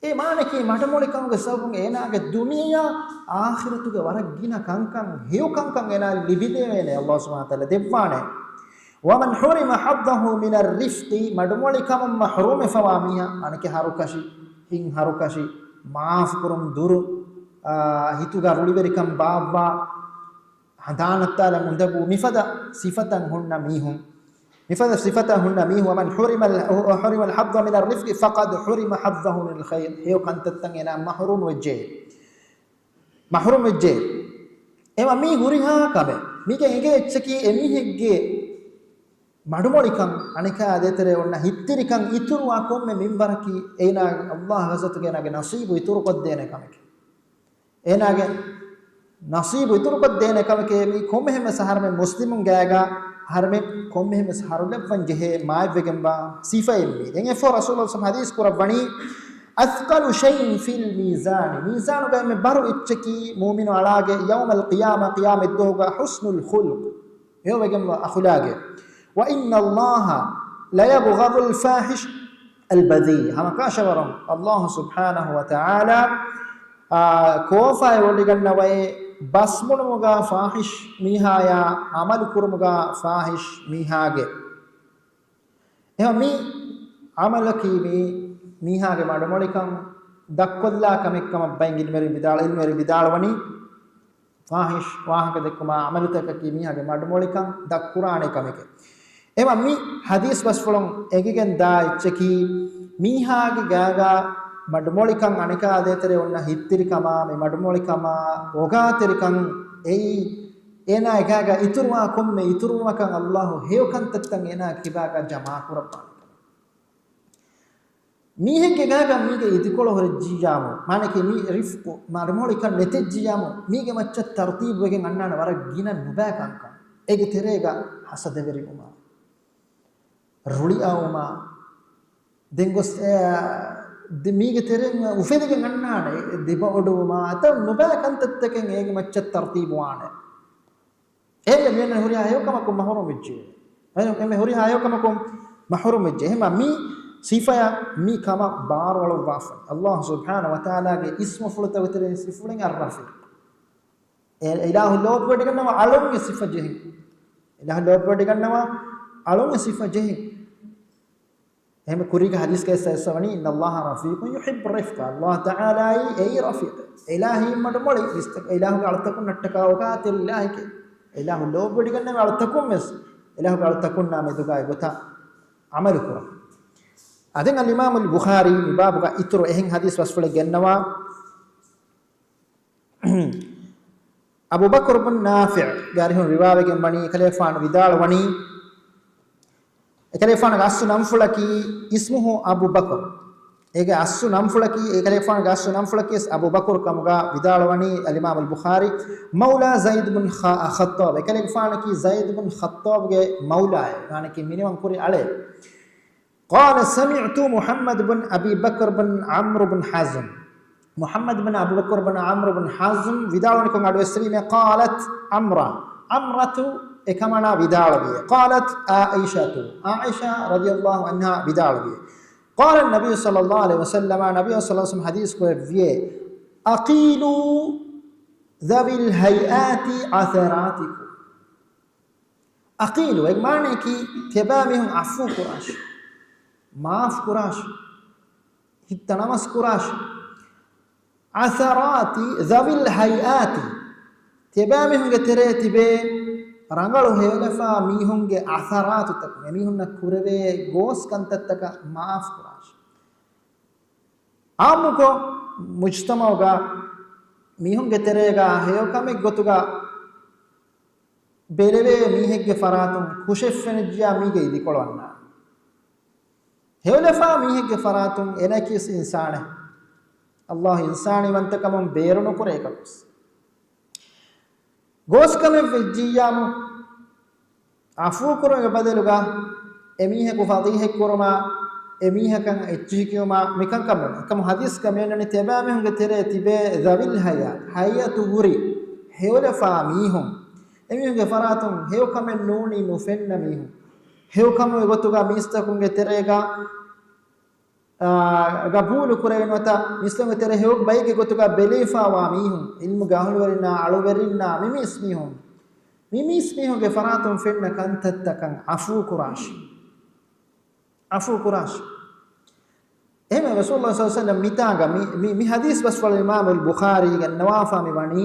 އެ މާނައަކީ މަޑުމޮޅިކަމުގެ ސަބަބުން އޭނާގެ ދުނިޔެއާ އާޚިރަތުގެ ވަރަށް ގިނަ ކަންކަން، ހެޔޮ ކަންކަން އޭނާއަށް ލިބިދެވޭނެ، ﷲ ސުބްޙާނަހޫ ވަތަޢާލާ ދެއްވާނެ. ومن حرم حظه من الرفق، މަޑުމޮޅިކަމުން މަޙްރޫމްވެފަވާ މީހާ، އަނެކެއް ހަރުކަށި، ހިން ހަރުކަށި، މާފުކުރުން ދުރު، އާ، ހިތުގަ ރުޅިވެރިކަން ބާއްވާ، ހަނދާނަށްތާލަން އުނދަގޫ، މިފަދަ ސިފަތައް ހުންނަ މީހުން، މިފަދަ ސިފަތައް ހުންނަ މީހުން، ومن حرم ال-، حرم الحظ من الرفق فقد حرم حظه من الخير، ހެޔޮ ކަންތައްތައް އޭނާ މަޙްރޫމް ވެއްޖެ. މަޙްރޫމް ވެއްޖެ. އެމަ މީ ހުރިހާ ކަމެއް. މީގެ އެނގޭ އެއްޗަކީ އެމީހެއްގެ މަޑުމޮޅިކަން، އަނެކާ ދޭތެރޭ އޮންނަ ހިތްތިރިކަން އިތުރުވާ ކޮންމެ މިންވަރަކީ އޭނާ ﷲ ގެ ގަޒަވަތުގަ އޭނާގެ ނަސީބު އިތުރުކޮށްދޭނެ ކަމެކޭ. އޭނާގެ ނަސީބު އިތުރުކޮށްދޭނެ ކަމެކޭ. މީ ކޮންމެހެންވެސް އަހަރެމެން މުސްލިމުން ގާގަ އަހަރެމެން ކޮންމެހެންވެސް ހަރުލައްވަން ޖެހޭ މާތްވެގެންވާ ސިފައެއް މީ. ދެން އެއަށްފަހު ރަސޫލު ޞައްލަﷲު ޢަލައިހި ވަސައްލަމް ޙަދީޘް ކުރައްވަނީ، أثقل شيء في الميزان، މީޒާނުގަ އެންމެ ބަރު އެއްޗަކީ މުއުމިނު އަޅާގެ، يوم القيامة، ޤިޔާމަތްދުވަހުގަ، حسن الخلق، ހެޔޮވެގެންވާ އަޚުލާގެއް. وإن الله ليبغض الفاحش البذيء، ހަމަކަށަވަރުން ﷲ ސުބްޙާނަހޫ ވަތަޢާލާ، އާ، ކޯފާވެވޮޑިގަންނަވައޭ ބަސްބުނުމުގަ ފާޙިޝް މީހާޔާ، ޢަމަލު ކުރުމުގަ ފާޙިޝް މީހާގެ. އެހެން މި ޢަމަލަކީ މި މީހާގެ މަޑުމޮޅިކަން ދަށްކޮށްލާ ކަމެއްކަމަށް ބައެއް ޢިލްމުވެރިން ވިދާޅު، ޢިލްމުވެރިން ވިދާޅުވަނީ، ފާޙިޝް ވާހަކަ ދެއްކުމާ ޢަމަލުތަކަކީ މީހާގެ މަޑުމޮޅިކަން ދަށްކުރާނެ ކަމެކޭ. އެމަ މި ޙަދީޘް ބަސްފުޅުން އެނގިގެން ދާ އެއްޗަކީ، މީހާގެ ގާގާ މަޑުމޮޅިކަން އަނެކާ ދޭތެރޭ އޮންނަ ހިތްތިރިކަމާ، މި މަޑުމޮޅިކަމާ އޮގާތެރިކަން އެއީ، އޭނާ ގާގާ އިތުރުވާ ކޮންމެ އިތުރުވުމަކަށް ﷲ ހެޔޮ ކަންތައްތައް އޭނާ ކިބާގާ ޖަމާކުރައްވާނެ. މީހެއްގެ ގާގަ މީގެ އިދިކޮޅު ހުރެއްޖިއްޔާމު، މާނައަކީ މީ ރިފްޤު، މަޑުމޮޅިކަން ނެތެއްޖިއްޔާމު، މީގެ މައްޗަށް ތަރުތީބު ވެގެން އަންނާނެ ވަރަށް ގިނަ ނުބައި ކަންކަން. އޭގެ ތެރޭގަ ހަސަދަވެރިވުމާ، ރުޅިއައުމާ، ދެން ގޮސް، އެ، ދެ-، މީގެ ތެރެއިން އުފެދިގެން އަންނާނެ، ދެބައޮޑުވުމާ، އަތަށް ނުބައި ކަންތައްތަކެއް އޭގެ މައްޗަށް ތަރުތީބުވާނެ. އޭގެ މިއަންނަނީ ހުރިހާ ހެޔޮކަމަކުން މަޙްރޫމް ވެއްޖެ. އެ-، އެންމެ ހުރިހާ ހެޔޮކަމަކުން މަޙްރޫމް ވެއްޖެ. އެހެންމަ މި ސިފަޔަށް މި ކަމަށް ބާރުއަޅުއްވާފަ. ﷲ ސުބްޙާނަހޫ ވަތަޢާލާގެ އިސްމުފުޅުތަކުގެ ތެރެއިން ސިފަފުޅެއް އައްރަފީޤް. އެ އިލާހު ލޯބިވެޑިގަންނަވާ އަޅުންގެ ސިފަ ޖެހިން. އިލާހު ލޯބިވެޑިގަންނަވާ އަޅުންގެ ސިފަ ޖެހިން. އެހެން ކުރީގެ ޙަދީޘްގައި އައިސްފަވަނީ، إن الله رفيق يحب الرفق. ﷲ ތަޢާލާއީ އެއީ ރަފީޤް. އިލާހީ މަޑުމޮޅި، ވިސްތަ-، އިލާހުގެ އަޅުތަކުންނަށްޓަކާ އޮގާތެރި އިލާހެކޭ. އިލާހު ލޯބިވެޑިގަންނަވާ އަޅުތަކުން ވެސް، އިލާހުގެ އަޅުތަކުންނާ މެދުގައި ގޮތަށް ޢަމަލު ކުރަން. އަދި އަލްއިމާމުލް ބުޚާރީ މި ބާބުގަ އިތުރު އެހެން ޙަދީޘް ބަސްފުޅެއް ގެންނަވާ، އަބޫ ބަކުރު ބުން ނާފިޢުގެ އަރިހުން ރިވާވެގެން ވަނީ، އެކަލޭފާނު ވިދާޅުވަނީ، އެކަލޭފާނުގެ އަސްލު ނަންފުޅަކީ، اسمه أبو بكر، އޭގެ އަސްލު ނަންފުޅަކީ، އެކަލޭގެފާނުގެ އަސްލު ނަންފުޅަކީ އަބޫ ބަކުރު ކަމުގަ ވިދާޅުވަނީ އަލްއިމާމު އަލް ބުޚާރީ، މައުލާ ޒައިދު ބިން ޚަ-، ޚައްޠާބް. އެކަލޭގެފާނަކީ ޒައިދު ބިން ޚައްޠާބްގެ މައުލާއެއް، މާނައަކީ މިނިވަން ކުރި އަޅެއް. قال سمعت محمد بن أبي بكر بن عمرو بن حزم. މުޙައްމަދު ބިން އަބޫ ބަކުރު ބިން ޢަމްރު ބިން ޙަޒްމް ވިދާޅުވަނިކޮށް އަޑުއެއްސެވީމޭ، قالت عمرة، ޢަމްރަތު އެކަމަނާ ވިދާޅުވިއޭ، قالت عائشة، ޢާއިޝާ ރަޟިޔަﷲ ޢަންހާ ވިދާޅުވިއޭ، قال النبي صلى الله عليه وسلم، ނަބީ ޞައްލަﷲ ޢަލައިހި ވަސައްލަމަ ނަބީ ޞައްލަﷲ ޢަލައިހި ވަސައްލަމަ ޙަދީޘް ކުރެއްވިއޭ، أقيلوا ذوي الهيئات عثراتكم. އަޤީލު، އޭގެ މާނައަކީ ތިޔަބައިމީހުން ޢަފޫ ކުރާށި، މާފު ކުރާށި، ހިތްތަނަވަސް ކުރާށި. عثرات ذوي الهيئات، ތިޔަބައިމީހުންގެ ތެރޭ ތިބޭ ރަނގަޅު ހެޔޮލަފާ މީހުންގެ ޢަޘަރާތުތަކުން، އެމީހުންނަށް ކުރެވޭ ގޯސް ކަންތައްތަކަށް މާފު ކުރާށި. ޢާއްމުކޮށް މުޖްތަމަޢުގަ މީހުންގެ ތެރޭގަ ހެޔޮ ކަމެއް ގޮތުގަ ބެލެވޭ މީހެއްގެ ފަރާތުން ކުށެއް ފެނިއްޖިޔާ މީގެ އިދިކޮޅު އަންނާނެ. ހެޔޮލަފާ މީހެއްގެ ފަރާތުން އޭނައަކީ އިންސާނެއް. ﷲ އިންސާނީ ވަންތަކަމުން ބޭރުނުކުރޭ އެކަކުވެސް. ގޯސްކަމެއް ވެއްޖިއްޔާމު، ޢަފޫ ކުރުމުގެ ބަދަލުގަ އެމީހަކު ފަޟީޙަތް ކުރުމާ، އެމީހަކަށް އެއްޗިހިކިޔުމާ، މިކަންކަން މެނު. އެކަމު ޙަދީޘްގަ މިއަންނަނީ ތިޔަބައިމީހުންގެ ތެރޭ ތިބޭ ذوي الهيئات، ހައިއަތު ހުރި، ހެޔޮލަފާ މީހުން. އެމީހުންގެ ފަރާތުން ހެޔޮކަމެއް ނޫނީ ނުފެންނަ މީހުން. ހެޔޮކަމުގެ ގޮތުގަ މީސްތަކުންގެ ތެރޭގަ، އާ، ގަބޫލު ކުރެވެން ނުވަތަ މީސްތަކުންގެ ތެރޭ ހެޔޮ ބައެއްގެ ގޮތުގަ ބެލިފާވާ މީހުން، ޢިލްމުގެ އަހުލުވެރިންނާ، އަޅުވެރިންނާ، މި މީސްމީހުން، މި މީސްމީހުންގެ ފަރާތުން ފެންނަ ކަންތައްތަކަށް ޢަފޫ ކުރާށި. ޢަފޫ ކުރާށި. އެހެންވެ، ރަސޫލުﷲ ޞައްލަﷲ ޢަލައިހި ވަސައްލަމަ މިތާނގަ މި، މި، މި ޙަދީޘް ބަސްފުޅު އިމާމުލް ބުޚާރީގެ ނަވާފާ މި ވަނީ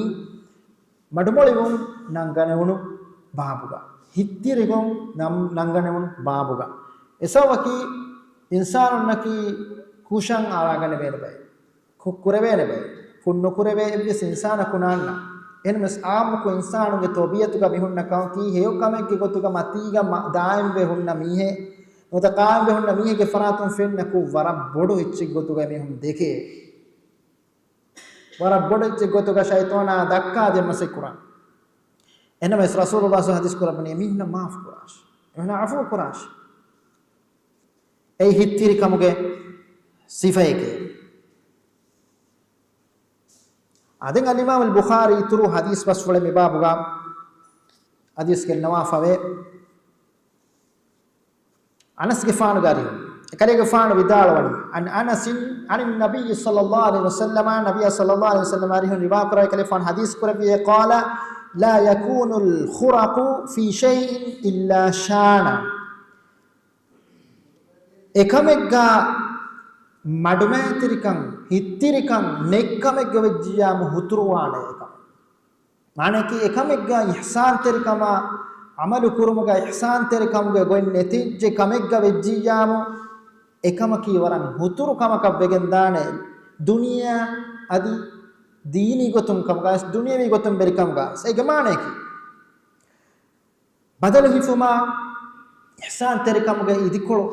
މަޑުމޮޅިވުން ނަންގަނެވުނު ބާބުގަ، ހިތްތިރިކަން ނަން-، ނަންގަނެވުނު ބާބުގަ. އެސަބަބަކީ އިންސާނުންނަކީ ކުށަށް އަޅާގަނެވޭނެ ބައެއް. ކުށް ކުރެވޭނެ ބައެއް. ކުށް ނުކުރެވޭ އެއްވެސް އިންސާނަކު ނާންނަ. އެހެންވެސް ޢާއްމުކޮށް އިންސާނުގެ ތަބީޢަތުގަ މި ހުންނަ ކަމަކީ ހެޔޮ ކަމެއްގެ ގޮތުގަ މަތީގަ މަ-، ދާއިމްވެ ހުންނަ މީހެއް ނުވަތަ ޤާއިމްވެ ހުންނަ މީހެއްގެ ފަރާތުން ފެންނަ ކުށް ވަރަށް ބޮޑު އެއްޗެއް ގޮތުގަ މީހުން ދެކޭ. ވަރަށް ބޮޑު އެއްޗެއް ގޮތުގަ ޝައިޠާނާ ދައްކާދޭން މަސައްކަތް ކުރާ. އެހެންވެސް ރަސޫލުﷲ ޙަދީޘް ކުރައްވަނީ އެމީހުންނަށް މާފު ކުރާށި. އެމީހުންނަށް ޢަފޫ ކުރާށި. އެއީ ހިތްތިރިކަމުގެ ސިފައެކޭ. އާ، ދެން އަލްއިމާމު އަލްބުޚާރީ އިތުރު ޙަދީޘް ބަސްފުޅެއް މި ބާބުގަ ޙަދީޘް ގެންނަވާފަވޭ. އަނަސްގެފާނުގެ އަރިހުން. އެކަލޭގެފާނު ވިދާޅުވަނީ، عن أنس عن النبي صلى الله عليه وسلم، ނަބިއްޔާ ޞައްލަﷲ ޢަލައިހި ވަސައްލަމަ އަރިހުން ރިވާކުރާ އެކަލޭގެފާނު ޙަދީޘް ކުރެއްވިއޭ، قال، لا يكون الخرق في شيء إلا شانه. އެކަމެއްގަ މަޑުމައިތިރިކަން، ހިތްތިރިކަން، ނެތްކަމެއްގަ ވެއްޖިއްޔާމު ހުތުރުވާނެ އެކަމެއް. މާނައަކީ އެކަމެއްގަ އިޙްސާންތެރިކަމާ، ޢަމަލު ކުރުމުގަ އިޙްސާންތެރިކަމުގެ ގޮތް ނެތިއްޖެ ކަމެއްގަ ވެއްޖިއްޔާމު، އެކަމަކީ ވަރަށް ހުތުރު ކަމަކަށް ވެގެންދާނެ. ދުނިޔެއަށް އަދި ދީނީ ގޮތުން ކަމުގަ ވެސް، ދުނިޔަވީ ގޮތުން ވެރިކަމުގަ ވެސް. އޭގެ މާނައަކީ ބަދަލު ހިފުމާ، އިޙްސާންތެރިކަމުގެ އިދިކޮޅު،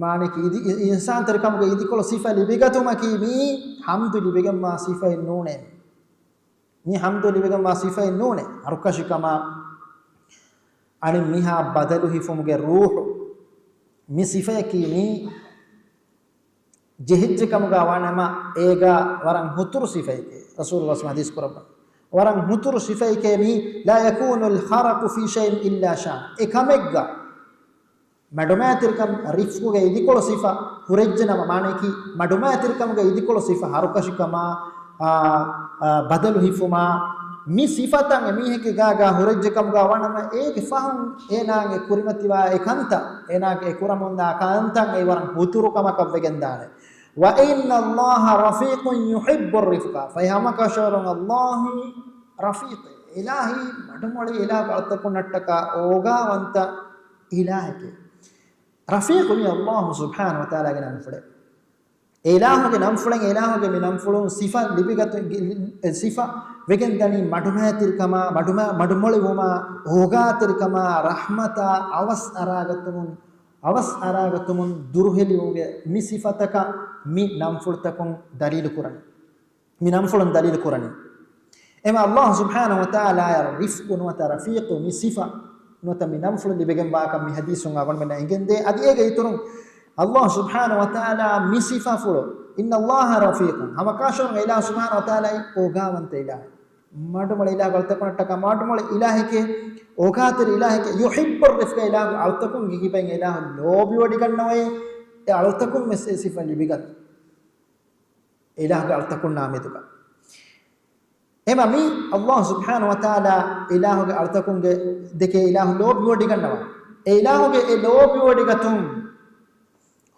މާނައަކީ އިދި-، އި-، އިޙްސާންތެރިކަމުގެ އިދިކޮޅު ސިފަ ލިބިގަތުމަކީ މީ ޙަމްދު ލިބިގެންވާ ސިފައެއް ނޫނޭ. މީ ޙަމްދު ލިބިގެންވާ ސިފައެއް ނޫނޭ. ހަރުކަށިކަމާ އަނެއް މީހާ ބަދަލު ހިފުމުގެ ރޫޙު، މި ސިފަޔަކީ މީ ޖެހިއްޖެ ކަމުގަ ވާނަމަ، އޭގަ ވަރަށް ހުތުރު ސިފައެކޭ. ރަސޫލުﷲ ޙަދީޘް ކުރައްވަނީ. ވަރަށް ހުތުރު ސިފައެކޭ މީ، لا يكون الخرق في شيء إلا شانه. އެ ކަމެއްގަ މަޑުމައިތިރިކަން، ރިފްޤުގެ އިދިކޮޅު ސިފަ ހުރެއްޖެނަމަ، މާނައަކީ މަޑުމައިތިރިކަމުގެ އިދިކޮޅު ސިފަ، ހަރުކަށިކަމާ، އާ، އާ، ބަދަލު ހިފުމާ، މި ސިފަތައް އެމީހެއްގެ ގާގަ ހުރެއްޖެ ކަމުގަ ވާނަމަ، އޭގެ ފަހުން އޭނާގެ ކުރިމަތިވާ އެ ކަންތައް، އޭނާގެ އެ ކުރަމުންދާ ކަންތައް އެ ވަރަށް ހުތުރު ކަމަކަށް ވެގެންދާނެ. وإن الله رفيق يحب الرفق. ފަހެ ހަމަކަށަވަރުން ﷲ ރަފީޤޭ، އިލާހީ މަޑުމޮޅި އިލާހު އަޅުތަކުންނަށްޓަކާ އޯގާވަންތަ އިލާހެކޭ. ރަފީޤު މީ ﷲ ސުބްޙާނަހޫ ވަތަޢާލާގެ ނަންފުޅެއް. އެ އިލާހުގެ ނަންފުޅެއް، އެ އިލާހުގެ މި ނަންފުޅުން ސިފަ ލިބިގަތު-، ސިފަ ވެގެންދަނީ މަޑުމައިތިރިކަމާ، މަޑުމަ-، މަޑުމޮޅިވުމާ، އޯގާތެރިކަމާ، ރަޙްމަތާ، އަވަސް އަރާގަތުމުން، އަވަސް އަރާގަތުމުން ދުރުހެލިވުމުގެ މި ސިފަތަކަށް މި ނަންފުޅުތަކުން ދަލީލު ކުރަނީ. މި ނަންފުޅުން ދަލީލު ކުރަނީ. އެމަ އައްލާހު ސުބްޙާނަހު ވަތަޢާލާއަށް ރިފްޤު ނުވަތަ ރަފީޤު މި ސިފަ ނުވަތަ މި ނަންފުޅު ލިބިގެންވާކަން މި ޙަދީޘުން އަޅުގަނޑުމެންނަށް އެނގެންދޭ. އަދި އޭގެ އިތުރުން އައްލާހު ސުބްޙާނަހު ވަތަޢާލާ މި ސިފަފުޅު، إن الله رفيق، ހަމަކާށަވަރުން އިލާހު ސުބްޙާނަހު ވަތަޢާލާ އޯގާވަންތަ އިލާހެއް. މަޑުމޮޅި އިލާހުގެ އަޅުތަކުންނަށްޓަކާ މަޑުމޮޅި އިލާހެކޭ، އޯގާތެރި އިލާހެކޭ، يحب الرفق، އިލާހުގެ އަޅުތަކުން ގިގިބައިން އިލާހު ލޯބިވޮޑިގަންނަވައޭ، އެ އަޅުތަކުން ވެސް އެ ސިފަ ލިބިގަތު. އިލާހުގެ އަޅުތަކުންނާ މެދުގަ. އެމަ މި އައްލާހު ސުބްޙާނަހު ވަތަޢާލާ އިލާހުގެ އަޅުތަކުންގެ ދެކޭ އިލާހު ލޯބިވޮޑިގަންނަވާ. އެ އިލާހުގެ އެ ލޯބިވޮޑިގަތުން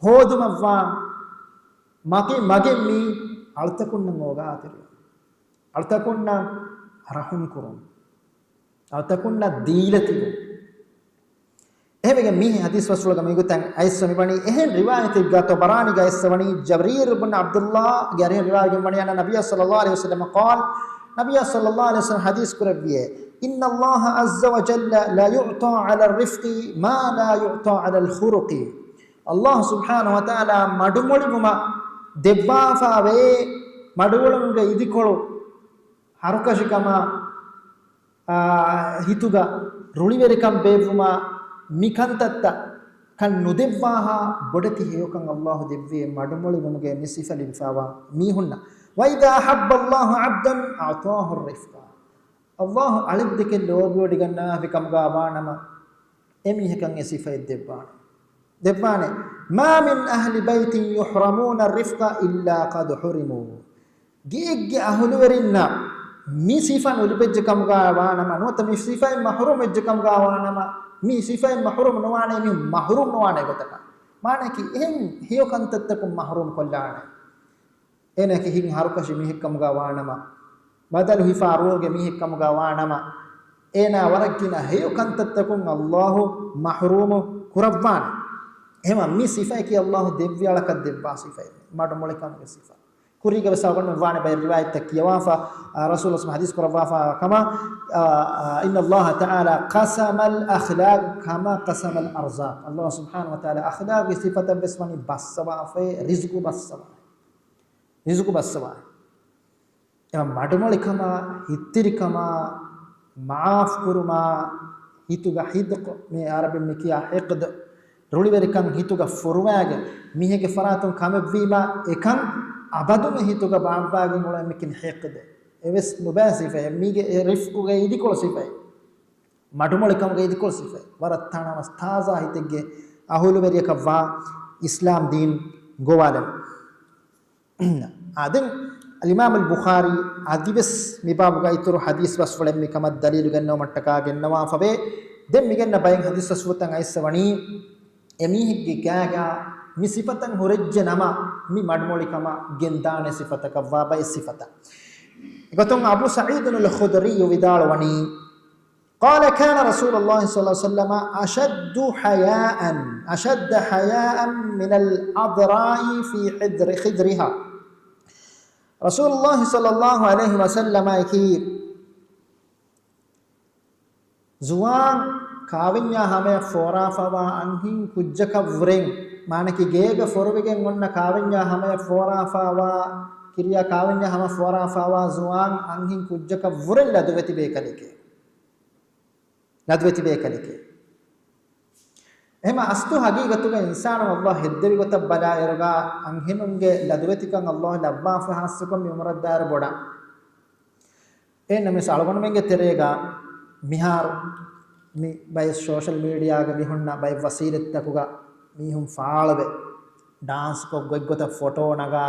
ހޯދުމަށްވާ މަގެ-، މަގެއް މީ އަޅުތަކުންނަށް އޯގާތެރި. އަޅުތަކުންނަށް ރަޙުމް ކުރުން. އަޅުތަކުންނަށް ދީލަތިވުން. އެހެންވެގެން މި ޙަދީޘް ފަސްވަޅުގަ މިގޮތަށް އައިސްފަ މިވަނީ. އެހެން ރިވާޔަތެއްގަ ޠަބަރާނީގަ އައިސްފަވަނީ ޖަރީރު ބުން ޢަބްދުﷲގެ އަރިހަށް ރިވާޔަތްވެގެން ވަނީ أن النبي صلى الله عليه وسلم قال، ނަބިއްޔާ ޞައްލައްލާހު ޢަލައިހި ވަސައްލަމަ ޙަދީޘް ކުރެއްވިއޭ، إن الله عز وجل لا يعطى على الرفق ما لا يعطى على الخلق. އައްލާހު ސުބްޙާނަހު ވަތަޢާލާ މަޑުމޮޅިވުމަށް ދެއްވާފަވޭ، މަޑުމޮޅިވުމުގެ އިދިކޮޅު ހަރުކަށިކަމާ، އާ، ހިތުގަ ރުޅިވެރިކަން ބޭއްވުމާ، މި ކަންތައްތައް ކަން ނުދެއްވާހާ ބޮޑެތި ހެޔޮކަން އައްލާހު ދެއްވިއޭ މަޑުމޮޅިވުމުގެ މި ސިފަ ލިބިފަވާ މީހުންނަށް. وإذا أحب الله عبدا أعطاه الرفق. އައްލާހު އަޅެއްދެކެ ލޯބިވޮޑިގަންނާފި ކަމުގަ ވާނަމަ، އެމީހަކަށް އެ ސިފައެއް ދެއްވާނެ. ދެއްވާނެ. ما من أهل بيت يحرمون الرفق إلا قد حرموا. ގެއެއްގެ އަހުލުވެރިންނަށް މި ސިފަ ނުލިބެއްޖެ ކަމުގަ ވާނަމަ، ނުވަތަ މި ސިފައިން މަޙްރޫމް ވެއްޖެ ކަމުގަ ވާނަމަ، މި ސިފައިން މަޙްރޫމް ނުވާނެ، މީ މަޙްރޫމް ނުވާނެ ގޮތަކަށް. މާނައަކީ އެހެން ހެޔޮ ކަންތައްތަކުން މަޙްރޫމް ކޮށްލާނެ. އޭނައަކީ ހިތް ހަރުކަށި މީހެއް ކަމުގަ ވާނަމަ، ބަދަލު ހިފާ ރޫހުގެ މީހެއް ކަމުގަ ވާނަމަ، އޭނާ ވަރަށް ގިނަ ހެޔޮ ކަންތައްތަކުން އައްލާހު މަޙްރޫމު ކުރައްވާނެ. އެހެންވީމަ މި ސިފައަކީ އައްލާހު ދެއްވި އަޅަކަށް ދެއްވާ ސިފައެއް، މަޑުމޮޅިކަމުގެ ސިފަ. ކުރީގަ ވެސް އަޅުގަނޑުމެން ވާނެ ބައެއް ރިވާޔަތްތައް ކިޔަވާފަ، އާ، ރަސޫލު ޙަދީޘް ކުރައްވާފަ ކަމަށް، އާ، އާ، إن الله تعالى قسم الأخلاق كما قسم الأرزاق. އައްލާހު ސުބްޙާނަހު ވަތަޢާލާ އަޚްލާގުގެ ސިފަތައް ވެސް ވަނީ ބައްސަވާފައޭ، ރިޒުޤު ބައްސަވާ. ރިޒުޤު ބައްސަވާ. އެމަ މަޑުމޮޅިކަމާ، ހިތްތިރިކަމާ، މަޢާފް ކުރުމާ، ހިތުގަ ޙިޤްދު، މި ޢަރަބިން މި ކިޔާ ޙިޤްދު، ރުޅިވެރިކަން ހިތުގަ ފޮރުވާގެން، މީހެއްގެ ފަރާތުން ކަމެއްވީމާ، އެކަން އަބަދުގެ ހިތުގަ ބާއްވާގެން އުޅޭ މިކިން ޙިޤްދު. އެވެސް ނުބައި ސިފައެއް، މީގެ އެ ރިފްޤުގެ އިދިކޮޅު ސިފައެއް. މަޑުމޮޅިކަމުގެ އިދިކޮޅު ސިފައެއް. ވަރަށް ތަނަވަސް ތާޒާ ހިތެއްގެ އަހުލުވެރިޔަކަށްވާ އިސްލާމް ދީން ގޮވާލަން. އާ، ދެން އަލްއިމާމު އަލްބުޚާރީ އަދިވެސް މި ބާބުގަ އިތުރު ޙަދީޘް ބަސްފުޅެއް މިކަމަށް ދަލީލު ގެންނަވުމަށްޓަކާ ގެންނަވާފަވޭ. ދެން މިގެންނަ ބައެއް ޙަދީޘް ބަސްފުޅުތައް އައިއްސަ ވަނީ، އެމީހެއްގެ ގާގަ މި ސިފަތައް ހުރެއްޖެ ނަމަ، މި މަޑުމޮޅިކަމަށް ގެންދާނެ ސިފަތަކަށްވާ ބައެއް ސިފަތައް. އެގޮތުން އަބޫ ސަޢީދުން އަލްޚުދްރީ ވިދާޅުވަނީ، قال كان رسول الله صلى الله عليه وسلم أشد حياء، أشد حياء من العذراء في خدر-، خدرها. ރަސޫލުﷲ ޞައްލަﷲ ޢަލައިހި ވަސައްލަމައަކީ ޒުވާން ކާވެންޏާ ހަމަޔަށް ފޯރާފަވާ އަންހެން ކުއްޖަކަށްވުރެން، މާނައަކީ ގޭގަ ފޮރުވިގެން އޮންނަ ކާވެންޏާ ހަމަޔަށް ފޯރާފަވާ، ކިރިޔާ ކާވެންޏާ ހަމަ ފޯރާފަވާ ޒުވާން އަންހެން ކުއްޖަކަށްވުރެން ލަދުވެތި ބޭކަލެކޭ. ލަދުވެތި ބޭކަލެކޭ. އެހެމަ އަސްލު ހަގީގަތުގަ އިންސާނު ﷲ ހެއްދެވި ގޮތަށް ބަލާއިރުގަ އަންހެނުންގެ ލަދުވެތިކަން ﷲ ލައްވާފަ ހާއްސަކޮށް މި އުމުރަށްދާއިރު ބޮޑަށް. އެހެންނަމަވެސް އަޅުގަނޑުމެންގެ ތެރޭގަ މިހާރު މި ބައެއް ސޯޝަލް މީޑިއާގެ މި ހުންނަ ބައެއް ވަސީލަތްތަކުގަ މީހުން ފާޅުވެ، ޑާންސްކޮށް ގޮތްގޮތަށް ފޮޓޯ ނަގާ،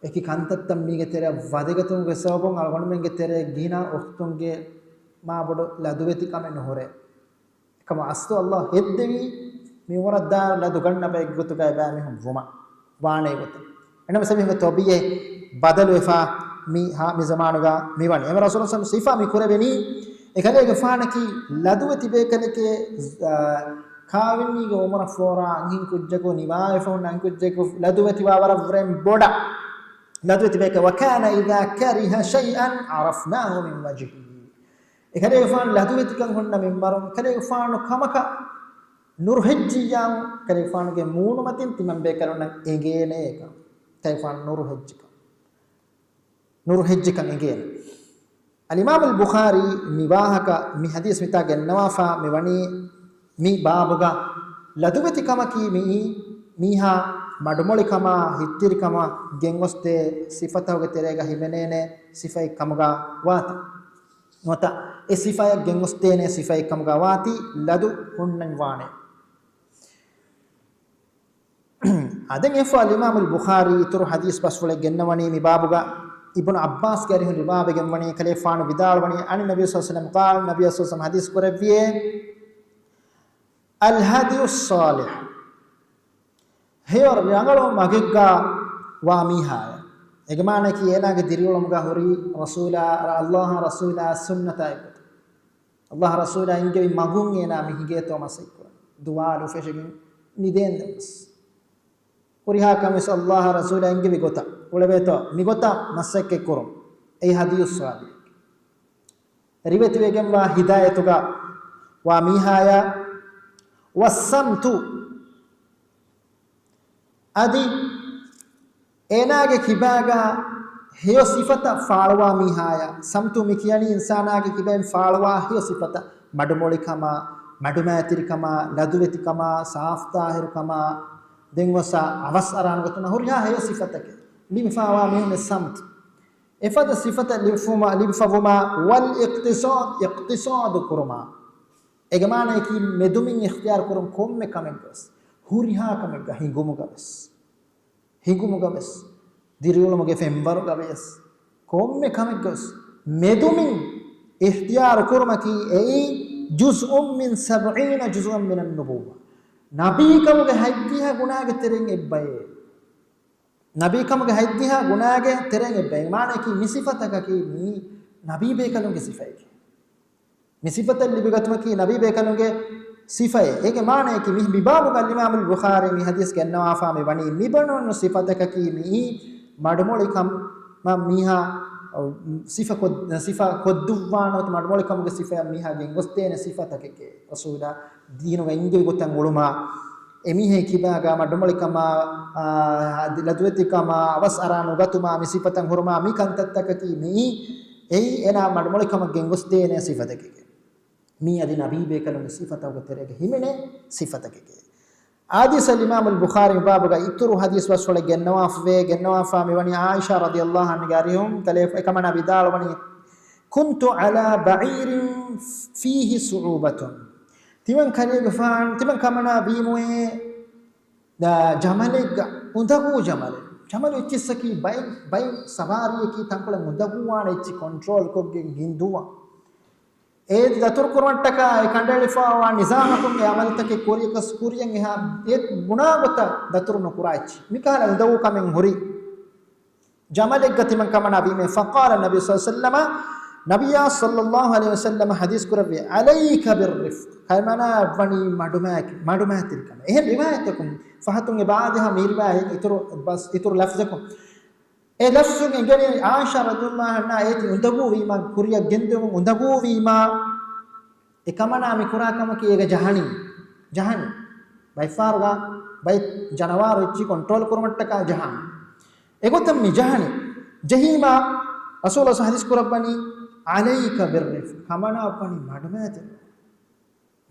އެކި ކަންތައްތައް މީގެ ތެރެއަށް ވަދެގަތުމުގެ ސަބަބުން އަޅުގަނޑުމެންގެ ތެރޭ ގިނަ އުޚްތުންގެ މާބޮޑު ލަދުވެތިކަމެއް ނުހުރޭ. އެކަމަ އަސްލު ﷲ ހެއްދެވީ މި އުމުރަށްދާއިރު ލަދު ގަންނަ ބައެއްގެ ގޮތުގައި ބައިމީހުން ވުމަށް ވާނޭ ގޮތަށް. އެނަމަ ސަބީހުގެ ތަބީޢީ ބަދަލުވެފަ މި ހާ-، މި ޒަމާނުގަ މިވަނީ. އެމަ ރަސޫލު ސަމް ސިފާ މި ކުރެވެނީ، އެކަލޭގެފާނަކީ ލަދުވެތި ބޭކަލެކޭ، އާ، ކާވެންޏީގެ އުމުރަށް ފޯރާ އަންހެން ކުއްޖަކު، ނިވާވެފަ ހުންނަ އަންހެން ކުއްޖަކު ލަދުވެތިވާ ވަރަށް ވުރެން ބޮޑަށް ލަދުވެތި ބޭކަލެކޭ. وكان إذا كره شيئا عرفناه من وجهه. އެކަލޭގެފާނު ލަދުވެތިކަން ހުންނަ މިންވަރުން، އެކަލޭގެފާނު ކަމަކަށް ނުރުހެއްޖިއްޔާމު، އެކަލޭގެފާނުގެ މޫނުމަތިން ތިމަން ބޭކަލުންނަށް އެނގޭނެ އެކަން. ތައިފާން ނުރުހެއްޖެކަން، ނުރުހެއްޖެކަން އެނގޭނެ. އަލްއިމާމުލް ބުޚާރީ މި ވާހަކަ، މި ޙަދީޘް މިތާ ގެންނަވާފާ މި ވަނީ މި ބާބުގަ. ލަދުވެތިކަމަކީ މިއީ މީހާ މަޑުމޮޅިކަމާ ހިތްތިރިކަމަށް ގެންގޮސްދޭ ސިފަތަކުގެ ތެރޭގަ ހިމެނޭނެ ސިފައެއް ކަމުގަ ވާތީ. ނުވަތަ އެ ސިފައަށް ގެންގޮސްދޭނެ ސިފައެއް ކަމުގަ ވާތީ ލަދު ހުންނަން ވާނެ. އާދެން އެފަ އަލްއިމާމުލް ބުޚާރީ އިތުރު ޙަދީޘް ބަސްފުޅެއް ގެންނަވަނީ މި ބާބުގަ. އިބްނު ޢައްބާސްގެ އަރިހުން ރިވާވެގެން ވަނީ، ކަލޭފާނު ވިދާޅުވަނީ، عن النبي صلى الله عليه وسلم قال، ނަބީ ޞައްލަﷲު ޢަލައިހި ވަސައްލަމަ ޙަދީޘް ކުރެއްވިއޭ، الهدي الصالح، ހެޔޮ ރަނގަޅު މަގެއްގަ ވާ މީހާޔަށް. އޭގެ މާނައަކީ އޭނާގެ ދިރިއުޅުމުގަ ހުރީ ރަސޫލާ، އައްލާހާ ރަސޫލާ ސުންނަތާ އެއްގޮތަށް. އައްލާހް ރަސޫލާ އިންގެވި މަގުން އޭނާ މި ހިނގޭތޯ މަސައްކަތް ކުރަން. ދުވާލު ފެށިގެން ނިދޭން ދެންވެސް. ހުރިހާ ކަމެއް ވެސް އައްލާހް ރަސޫލާ އިންގެވި ގޮތަށް އުޅެވޭތޯ މިގޮތަށް މަސައްކަތް ކުރުން. އެއީ ހަދިޔުއް ޞާލިޙް. ރިވެތިވެގެންވާ ހިދާޔަތުގަ ވާ މީހާޔަށް. والصمت، އަދި އޭނާގެ ކިބާގަ ހެޔޮ ސިފަތައް ފާޅުވާ މީހާޔަށް. ސަމްތު މި ކިޔަނީ އިންސާނާގެ ކިބައިން ފާޅުވާ ހެޔޮ ސިފަތައް، މަޑުމޮޅިކަމާ، މަޑުމައިތިރިކަމާ، ލަދުވެތިކަމާ، ސާފުތާހިރުކަމާ، ދެން ވެސް އަވަސް އަރާނުގަތުމާ ހުރިހާ ހެޔޮ ސިފަތަކެއް ލިބިފާވާ މީހުންގެ ސަމްތު. އެފަދަ ސިފަތައް ލިބިފުމާ، ލިބިފަވުމާ، والإقتصاد، އިޤްތިޞާދު ކުރުމާ. އޭގެ މާނައަކީ މެދުމިން އިޚްތިޔާރު ކުރުން ކޮންމެ ކަމެއްގަވެސް، ހުރިހާ ކަމެއްގަ ހިނގުމުގަވެސް. ހިނގުމުގަވެސް، ދިރިއުޅުމުގެ ފެންވަރުގަވެސް، ކޮންމެ ކަމެއްގަވެސް މެދުމިން އިޚްތިޔާރު ކުރުމަކީ އެއީ جزء من سبعين جزءا من النبوة. ނަބީކަމުގެ ހަތްދިހަ ގުނާގެ ތެރެއިން އެއްބައެއް. ނަބީކަމުގެ ހަތްދިހަ ގުނާގެ ތެރެއިން އެއްބައެއް. މާނައަކީ މި ސިފަތަކަކީ މިއީ ނަބީބޭކަލުންގެ ސިފައެކޭ. މި ސިފަތައް ލިބިގަތުމަކީ ނަބީބޭކަލުންގެ ސިފައެއް. އޭގެ މާނައަކީ މި، މި ބާބުގަ އަލްއިމާމުލް ބުޚާރީ މި ޙަދީޘް ގެންނަވާފާ މި ވަނީ މި ބުނުނު ސިފަތަކަކީ މިއީ މަޑުމޮޅިކަމަށް މީހާ ސިފަ ކޮށް، ސިފަ ކޮށްދުއްވާނެ ނުވަތަ މަޑުމޮޅިކަމުގެ ސިފައަށް މީހާ ގެންގޮސްދޭނެ ސިފަތަކެކޭ. ރަސޫލާ ދީނުގަ އިންގެވި ގޮތަށް އުޅުމާ، އެމީހެއް ކިބާގަ މަޑުމޮޅިކަމާ، އާ، ލަދުވެތިކަމާ، އަވަސް އަރާ ނުގަތުމާ، މި ސިފަތައް ހުރުމާ، މި ކަންތައްތަކަކީ މިއީ، އެއީ އޭނާ މަޑުމޮޅިކަމަށް ގެންގޮސްދޭނެ ސިފަތަކެކޭ. މީ އަދި ނަބީބޭކަލުންގެ ސިފަތަކުގެ ތެރޭގަ ހިމެނޭ ސިފަތަކެކޭ. އާދި އަލްއިމާމުލް ބުޚާރީ މި ބާބުގަ އިތުރު ޙަދީޘް ބަސްފުޅެއް ގެންނަވާފަވޭ، ގެންނަވާފާ މިވަނީ ޢާއިޝާ ރަޟިޔަﷲ ޢަންހާގެ އަރިހުން ކަލޭ، އެކަމަނާ ވިދާޅުވަނީ، كنت على بعير فيه صعوبة. ތިމަން ކަލޭގެފާން، ތިމަން ކަމަނާ ވީމުއޭ، ދާ، ޖަމަލެއްގަ، އުނދަގޫ ޖަމަލެއް. ޖަމަލު އެއްޗިއްސަކީ ބައެއް، ބައެއް ސަވާރީއަކީ ތަންކޮޅެއް އުނދަގޫވާނެ އެއްޗި ކޮންޓްރޯލް ކޮށްގެން ހިންދުވާ. އޭ ދަތުރު ކުރުމަށްޓަކާ އެ ކަނޑައެޅިފައިވާ ނިޒާމަކުން އެ ޢަމަލުތަކެއް ކުރިޔަކަސް ކުރިޔަށް އެހާ އެ ބުނާ ގޮތަށް ދަތުރު ނުކުރާ އެއްޗި. މިކަހަލަ އުނދަގޫ ކަމެއް ހުރި. ޖަމަލެއްގަ ތިމަން ކަމަނާ ވީމޭ. فقال النبي صلى الله عليه وسلم، ނަބިއްޔާ ޞައްލަﷲު ޢަލައިހި ވަސައްލަމަ ޙަދީޘް ކުރެއްވި، عليك بالرفق، ކަމަނާ ވަނީ މަޑުމައި، މަޑުމައިތިރިކަމެއް. އެހެން ރިވާޔަތަކުން ފަހަތުން އެބަ އާދޭހާ މި ރިވާޔަތް އިތުރު ބަސް، އިތުރު ލަފްޒަކުން. އެ ލަފްޒުން އެނގެނީ ޢާއިޝާ ރަޟިޔަﷲ ޢަންހާ އޭތި އުނދަގޫވީމާ، ކުރިއަށް ގެންދިއުމުން އުނދަގޫވީމާ، އެ ކަމަނާ މި ކުރާ ކަމަކީ އޭގަ ޖަހަނީ، ޖަހަނީ. ބައެއްފަހަރުގަ ބައެއް ޖަނަވާރު އެއްޗި ކޮންޓްރޯލް ކުރުމަށްޓަކާ ޖަހާނީ. އެގޮތަށް މި ޖަހަނީ. ޖެހީމާ ރަސޫލާ ޙަދީޘް ކުރައްވަނީ، عليك بالرفق، ކަމަނާ ވަނީ މަޑުމައިތިރި،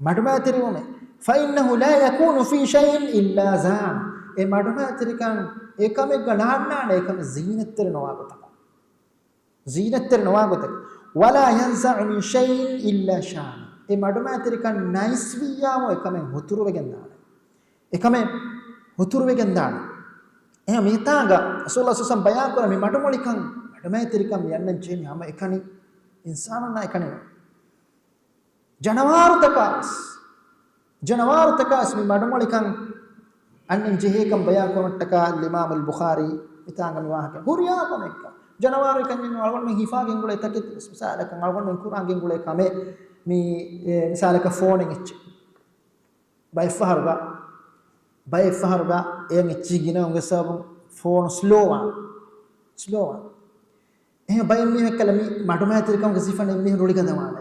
މަޑުމައިތިރިވުމެއް. فإنه لا يكون في شيء إلا زانه. އެ މަޑުމައިތިރިކަން އެ ކަމެއްގަ ނާންނާނެ، އެކަމެއް ޒީނަތްތެރި ނުވާ ގޮތަކަށް. ޒީނަތްތެރި ނުވާ ގޮތަކަށް. ولا ينزع من شيء إلا شانه. އެ މަޑުމައިތިރިކަން ނައިސްވިއްޔާމު އެކަމެއް ހުތުރުވެގެން ދާނެ. އެކަމެއް ހުތުރުވެގެން ދާނެ. އެހެން މިތާނގަ ރަސޫލާ ޞައްލަﷲު ޢަލައިހި ވަސައްލަމަ ބަޔާންކުރާ މި މަޑުމޮޅިކަން، މަޑުމައިތިރިކަން މި އަންނަން ޖެހެނީ ހަމަ އެކަނި އިންސާނުންނާ އެކަނި ނޫން. ޖަނަވާރުތަކާ ވެސް، ޖަނަވާރުތަކާ ވެސް މި މަޑުމޮޅިކަން އަންނަން ޖެހޭކަން ބަޔާން ކުރުމަށްޓަކާ އަލްއިމާމުލް ބުޚާރީ މިތާނގަ މި ވާހަކަ ހުރިހާ ކަމެއްގަ ޖަނަވާރު ކަންޏެއް ނޫން. އަޅުގަނޑުމެން ހިފާ ގެންގުޅޭ ތަކެތި ވެސް މިސާލަކަށް، އަޅުގަނޑުމެން ކުރާ ގެންގުޅޭ ކަމެއް މި، އެ، މިސާލަކަށް ފޯނެއް އެއްޗެއް. ބައެއްފަހަރުގަ، ބައެއްފަހަރުގަ އެއަށް އެއްޗިހި ގިނަވުމުގެ ސަބަބުން ފޯނު ސްލޯވާން، ސްލޯވާން. އެހެން ބައެއް މީހުން އެއްކަލަ މި މަޑުމައިތިރިކަމުގެ ސިފަ ނެތް މީހުން ރުޅިގަދަވާނެ.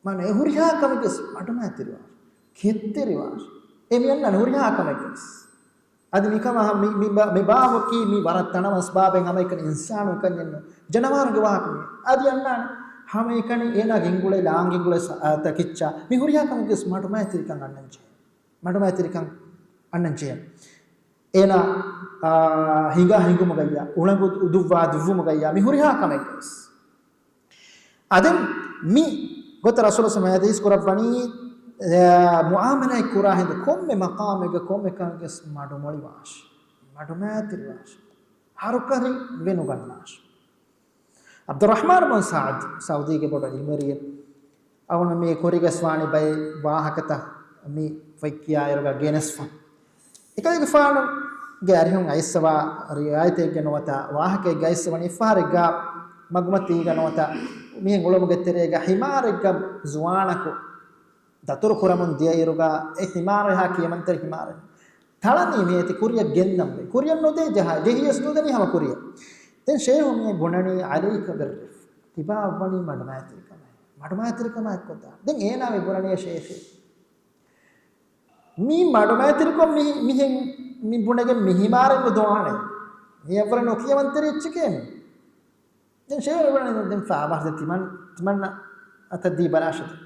މާނަ އެ ހުރިހާ ކަމެއްގެ ވެސް މަޑުމައިތިރިވާނެ، ކެތްތެރިވާނެ. އެ މި އަންނާނެ ހުރިހާ ކަމެއްގެ ވެސް. އަދި މިކަމަށް މި، މި ބާ، މި ބާވަކީ މި ވަރަށް ތަނަވަސް ބާބެއް ހަމައެކަނި އިންސާނުން ކަންޏެއްނު. ޖަނަވާރުގެ ވާހަކަ މި. އަދި އަންނާނެ ހަމައެކަނި އޭނާ ގެންގުޅޭ ލާންގެންގުޅޭ ސަ، އާ، ތަކިއްޗާ މި ހުރިހާ ކަމެއްގެ މަޑުމައިތިރިކަން އަންނަންޖެހޭ. މަޑުމައިތިރިކަން އަންނަންޖެހޭ. އޭނާ، އާ، ހިނގާ ހިނގުމުގައްޔާ، އުޅަނގު ދުއްވާ ދުއްވުމުގައްޔާ މި ހުރިހާ ކަމެއްގަވެސް. އަދި މި ގޮތަށް ރަސޫލު ސަމަ ޙަދީސް ކުރައްވަނީ، އެ، މުޢާމަލާތް ކުރާ ހިނދު ކޮންމެ މަޤާމެއްގަ ކޮންމެ ކަމެއްގަސް މަޑުމޮޅިވާށި، މަޑުމައިތިރިވާށި، ހަރުކަށި ވެނުގަންނާށި. ޢަބްދުއްރަޙްމާން ބިން ސަޢްދު، ސަޢުދީގެ ބޮޑު ޢިލްމުވެރިއެއް، އަޅުގަނޑު މި ކުރިގަސް ވާނެ ބައެއް ވާހަކަތައް މި ފޮތް ކިޔާއިރުގަ ގެނެސްފަ. އެކަލޭގެފާނުގެ އަރިހުން އައިސްފަވާ ރިވާޔަތެއްގަ ނުވަތަ ވާހަކައެއްގަ އައިސްފަވަނީ އެއްފަހަރެއްގަ މަގުމަތީގަ ނުވަތަ މިހެން އުޅުމުގެ ތެރޭގަ ހިމާރެއްގަ ޒުވާނަކު ދަތުރު ކުރަމުން ދިޔައިރުގަ އެ ހިމާރު އެހާ ކިޔަމަންތެރި ހިމާރެއް ތަޅަނީ މިއޮތީ ކުރިއަށް ގެންނަންވެ. ކުރިއަށް ނުދޭ ޖަހާ، ޖެހިޔަސް ނުދެނީ ހަމަ ކުރިއަށް. ދެން ޝޭހު މިއަށް ބުނަނީ ޢަލައިކަ ބިއްރިފްޤި. ތިބާ އައްވަނީ މަޑުމައިތިރިކަމާއި. މަޑުމައިތިރިކަމާ އެއްކޮށްދާން. ދެން އޭނާ މި ބުނަނީ ޝޭޚޭ. މި މަޑުމައިތިރިކޮށް މި، މިހެން މި ބުނެގެން މި ހިމާރެއް ނުދުވާނެ. މި އައްވަރަށް ނުކިޔަމަންތެރި އެއްޗެކޭ މި. ދެން ޝޭހު ބުނަނީ ދެން ފާބާސް ދެން ތިމަން، ތިމަންނަ އަތަށް ދީ ބަލާށެތި.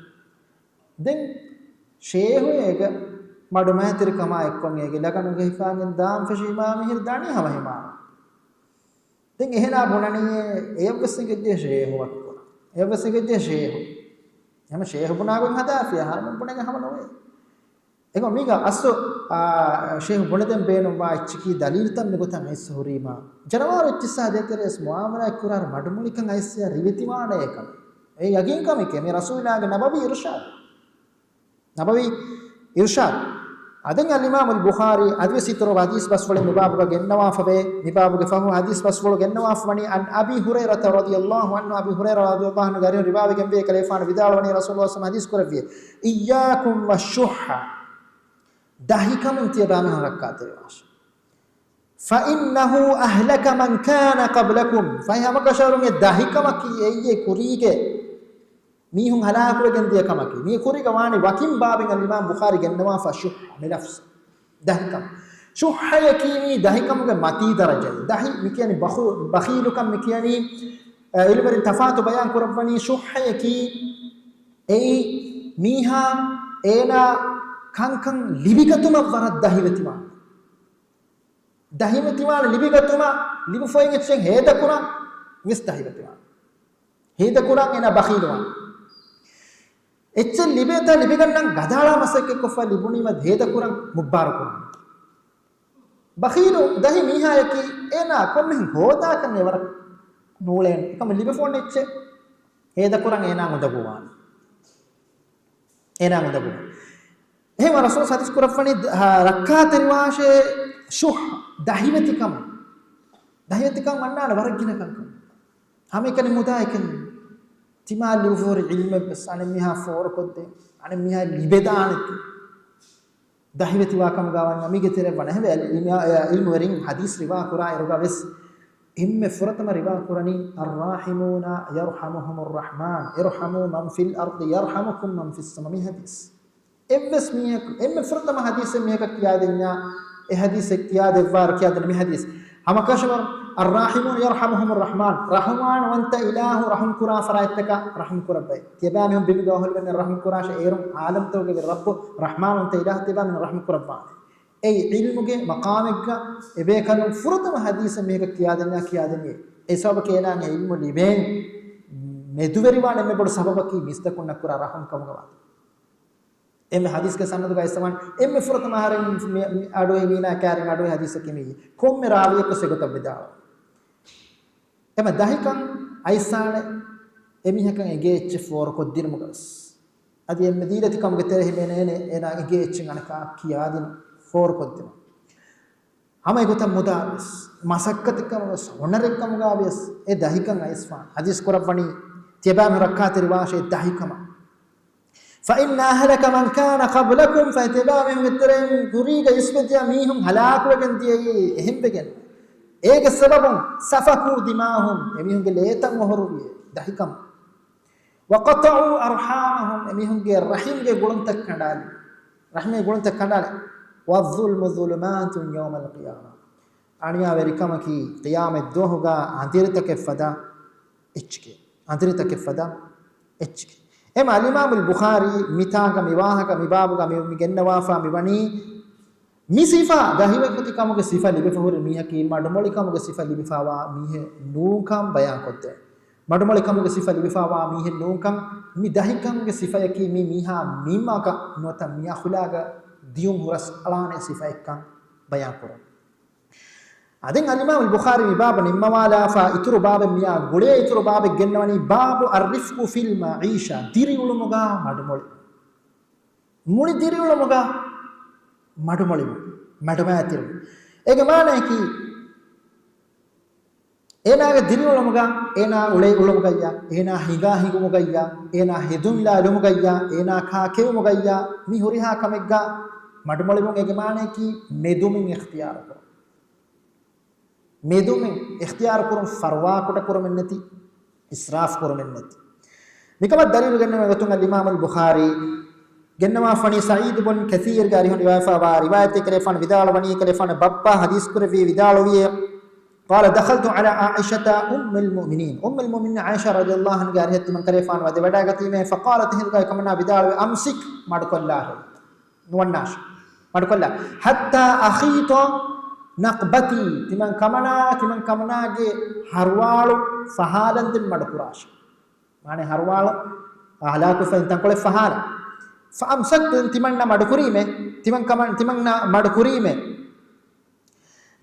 ދެން ޝޭހު އޭގެ މަޑުމައިތިރިކަމާ އެއްކޮށް އޭގެ ލަގަނުގެ ހިފާގެން ދާން ފެށީމާ މިހިރި ދާނީ ހަމަ ހިމާރު. ދެން އެހެނާ ބުނަނީ އެޔަށްވެސް އެނގެއްޖެ ޝޭހު ވަކިކުރަން. އެޔަށްވެސް އެނގެއްޖެ ޝޭހު. ހަމަ ޝޭހު ބުނާގޮތް ހަދާފިޔާ ހަމަ ބުނެގެން ހަމަ ނުވޭ. އެކަމަ މީގަ އަސްލު، އާ، ޝޭހު ބުނެދޭން ބޭނުންވާ އެއްޗަކީ ދަލީލުތައް މިގޮތަށް އައިސް ހުރީމާ. ޖަނަވާރު އެއްޗިއްސާ ދޭތެރޭސް މުޢާމަލާތް ކުރާ މަޑުމޮޅިކަން އައިސް ރިވެތިވާނެ އެކަމެއް. އެ ޔަގީންކަމެކޭ މި ރަސޫލާގެ ނަބަވީ އިރުޝާދު. ނަބަވީ އިރުޝާދު. އަދި އަލްއިމާމު އަލްބުޚާރީ އަދިވެސް އިތުރު ޙަދީޘް ބަސްފުޅެއް މިބާބުގަ ގެންނަވާފަވޭ. މިބާބުގެ ފަހު ޙަދީޘް ބަސްފުޅު ގެންނަވާފަވަނީ، عن أبي هريرة رضي الله عنه، އަބީ ހުރައިރާ ރަޟިޔަﷲ ޢަންހުގެ އަރިހުން ރިވާވެގެންވޭ، ކަލޭފާނު ވިދާޅުވަނީ، ރަސޫލުﷲ ސަމަ ޙަދީޘް ކުރެއްވިއޭ، إياكم والشح، ދަހިކަމުން ތިޔަބައިމީހުން ރައްކާތެރިވާށި. فإنه أهلك من كان قبلكم، ފަހެ ހަމަކަށަވަރުން އެ ދަހިކަމަކީ އެއީ ކުރީގެ މީހުން ހަލާކުވެގެން ދިޔަ ކަމަކީ. މީ ކުރީގަ ވާނީ ވަކިން ބާބެއް އަލްއިމާމް ބުޚާރީ ގެންނަވާފަ ޝުއްޙަ މި ލަފްޒު. ދަހިކަން. ޝުއްޙަޔަކީ މީ ދަހިކަމުގެ މަތީ ދަރަޖައެއް. ދަހި މި ކިޔަނީ ބަޚު، ބަޚީލުކަން މި ކިޔަނީ، އަ، އިލްމުވެރިން ތަފާތު ބަޔާން ކުރައްވަނީ ޝުއްޙަޔަކީ އެއީ މީހާ އޭނާ ކަންކަން ލިބިގަތުމަށް ވަރަށް ދަހިވެތިވާނެ. ދަހިވެތިވާނެ ލިބިގަތުމަށް، ލިބިފައި އެއްޗެއް ހޭދަކުރަން ވެސް ދަހިވެތިވާނެ. ހޭދަކުރަން އޭނާ ބަޚީލުވާނެ. އެއްޗެއް ލިބޭތާ ލިބިގަންނަން ގަދައަޅާ މަސައްކަތްކޮށްފަ ލިބުނީމަ ހޭދަކުރަން މުއްބާރުކުރަން. ބަޚީލު ދަހި މީހާޔަކީ އޭނާ ކޮންމެހެން ހޯދާކަށް އެވަރަށް ނޫޅޭނެ. އެކަމަ ލިބިފަ އޮންނަ އެއްޗެއް ހޭދަކުރަން އޭނާ އުނދަގޫވާނެ. އޭނާ އުނދަގޫ. އެހެންވެ ރަސޫލު ޙަދީޘް ކުރައްވަނީ ދ-، ހަ، ރައްކާތެރިވާށޭ ޝުއްޙަ، ދަހިވެތިކަމަށް. ދަހިވެތިކަން ވަންނާނެ ވަރަށް ގިނަ ކަންކަން. ހަމައެކަނި މުދާ އެކަނި. ތިމާ ލިބިފަހުރި ޢިލްމެއްވެސް އަނެއް މީހާ ފޯރުކޮށްދޭ. އަނެއް މީހާ ލިބެދާނެތީ. ދަހިވެތިވާ ކަމުގަ ވަންޏާ މީގެ ތެރެއަށް ވަނަ. އެހެންވެ އިލްމު-، އިލްމުވެރިން ޙަދީޘް ރިވާ ކުރާ އިރުގަ ވެސް އެންމެ ފުރަތަމަ ރިވާ ކުރަނީ، الراحمون يرحمهم الرحمن، ارحموا من في الأرض يرحمكم من في السماء. މި ޙަދީޘް. އެއްވެސް މީހަކު، އެންމެ ފުރަތަމަ ޙަދީޘެއް މީހަކަށް ކިޔާދެންޏާ، އެ ޙަދީޘެއް ކިޔާދެއްވާއިރު ކިޔާދެން މި ޙަދީޘް. ހަމަކަށަވަރު، الراحمون يرحمهم الرحمن، ރަޙުމާންވަންތަ އިލާހު ރަޙުމް ކުރާ ފަރާތްތަކަށް ރަޙުމް ކުރައްވައި. ތިޔަބައިމީހުން ބިމުގަ އަހުލުވެން ރަޙުމް ކުރާށޭ، އޭރުން ޢާލަމްތަކުގެ ރައްބު ރަޙްމާންވަންތަ އިލާހު ތިޔަބައިމީހުން ރަޙުމް ކުރައްވާނެ. އެއީ ޢިލްމުގެ މަޤާމެއްގަ އެބޭކަލުން ފުރަތަމަ ޙަދީޘެއް މީހަކަށް ކިޔާދެންޏާ ކިޔާދެނީ. އެ ސަބަބަކީ އޭނާ ޢިލްމު ލިބެން މެދުވެރިވާން އެންމެ ބޮޑު ސަބަބަކީ މީސްތަކުންނަށް ކުރާ ރަޙުމް ކަމުގަ ވާނެ. އެންމެ ޙަދީޘްގެ ސަނަދުގަ އައިސްވާން އެންމެ ފުރަތަމަ އަހަރެން މި، މި އަޑުއެހި މީނާ ކާރިން އަޑުއެހި ޙަދީޘަކީ މިއީ. ކޮންމެ ރާވީއަކު އެގޮތަށް ވިދާޅުވޭ. އެމަ ދަހިކަން އައިސާނެ އެމީހަކަށް އެނގޭ އެއްޗެއް ފޯރުކޮށްދިނުމުގަ ވެސް. އަދި އެންމެ ދީލަތި ކަމުގެ ތެރޭ ހިމެނޭނެ އޭނާ އެނގޭ އެއްޗެއް އަނެކާ ކިޔާދިނު ފޯރުކޮށްދިނު. ހަމަ އެގޮތަށް މުދާ ވެސް، މަސައްކަތެއް ކަމުގަ ވެސް، ހުނަރެއް ކަމުގަ ވެސް އެ ދަހިކަން އައިސްފާނެ. ޙަދީޘް ކުރައްވަނީ ތިޔަބައިމީހުން ރައްކާތެރިވާށޭ ދަހިކަމަށް. فإن أهلك من كان قبلكم، ފަހެ ތިޔަބައިމީހުންގެ ތެރެއިން ކުރީގަ އިސްވެދިޔަ މީހުން ހަލާކުވެގެން ދިޔައީ އެހެންވެގެން. އޭގެ ސަބަބުން، سفكوا دماءهم، އެމީހުންގެ ލޭތައް އޮހޮރުވިޔޭ ދަހިކަމަށް. وقطعوا أرحامهم، އެމީހުންގެ ރަޙިމްގެ ގުޅުންތައް ކަނޑާލި. ރަޙިމްގެ ގުޅުންތައް ކަނޑާލި. والظلم ظلمات يوم القيامة. އަނިޔާވެރިކަމަކީ ޤިޔާމަތް ދުވަހުގަ އަނދިރިތަކެއް ފަދަ އެއްޗެކޭ. އަނދިރިތަކެއް ފަދަ އެއްޗެކޭ. އެމަ އަލްއިމާމުލް ބުޚާރީ މިތާނގަ މި ވާހަކަ މި ބާބުގަ މި، މި ގެންނަވާފާ މި ވަނީ މި ސިފަ ދަހިވެތިކަމުގެ ސިފަ ލިބިފަ ހުރި މީހަކީ މަޑުމޮޅިކަމުގެ ސިފަ ލިބިފާވާ މީހެއް ނޫންކަން ބަޔާންކޮށްދޭ. މަޑުމޮޅިކަމުގެ ސިފަ ލިބިފާވާ މީހެއް ނޫންކަން، މި ދަހިކަމުގެ ސިފަޔަކީ މި މީހާ މި މަގަށް ނުވަތަ މި އަޚުލާގަށް ދިޔުން ހުރަސް އަޅާނެ ސިފައެއްކަން ބަޔާންކުރަން. އަދި އަލްއިމާމުލް ބުޚާރީ މި ބާބު ނިންމަވާލާފާ އިތުރު ބާބެއް މިއާ ގުޅޭ އިތުރު ބާބެއް ގެންނަވަނީ باب الرفق في المعيشة، ދިރިއުޅުމުގަ މަޑުމޮޅި. މުޅި ދިރިއުޅުމުގަ މަޑުމޮޅިވުން، މަޑުމައިތިރިވުން. އޭގެ މާނަޔަކީ، އޭނާގެ ދިރިއުޅުމުގަ، އޭނާ އުޅޭ އުޅުމުގައްޔާ، އޭނާ ހިނގާ ހިނގުމުގައްޔާ، އޭނާ ހެދުން ލާލުމުގައްޔާ، އޭނާ ކާކެވުމުގައްޔާ، މި ހުރިހާ ކަމެއްގަ މަޑުމޮޅިވުން. އޭގެ މާނަޔަކީ މެދުމިން އިޚްތިޔާރުކުރުން. މެދުމިން އިޚްތިޔާރު ކުރުން، ފަރުވާކުޑަ ކުރުމެއް ނެތި، އިސްރާފް ކުރުމެއް ނެތި. މިކަމަށް ދަލީލު ގެންނަވަން އޮތުން އަލްއިމާމުލް ބުޚާރީ ގެންނަވާފަ ވަނީ ސަޢީދު ބުން ކަސީރްގެ އަރިހުން ރިވާޔަތްވާ ރިވާޔަތެއް ކަލޭފާނު ވިދާޅުވަނީ، ކަލޭފާނު ބައްޕަ ޙަދީޘް ކުރެއްވި ވިދާޅުވިއޭ، قال دخلت على عائشة أم المؤمنين، އުއްމުލް މުއުމިނީން ޢާއިޝާ ރަޟިޔަﷲ ޢަންހާގެ އަރިހަށް ތިމަން ކަލޭފާނު ވަދެ ވަޑައިގަތީމޭ، فقالت، އެހިނދުގައި ކަމަނާ ވިދާޅުވި، أمسك، މަޑުކޮށްލާށޭ. ނުވަންނާށޭ. މަޑުކޮށްލާ. حتى أخيط نقبتي، ތިމަން ކަމަނާ، ތިމަން ކަމަނާގެ ހަރުވާޅު ފަހާލަންދެން މަޑުކުރާށޭ. މާނަ ހަރުވާޅު، އާ، ހަލާކުވެފަ އިން ތަންކޮޅެއް ފަހާލަން. فأمسكت، ދެން ތިމަންނަ މަޑުކުރީމޭ. ތިމަން ކަމަން، ތިމަންނަ މަޑުކުރީމޭ.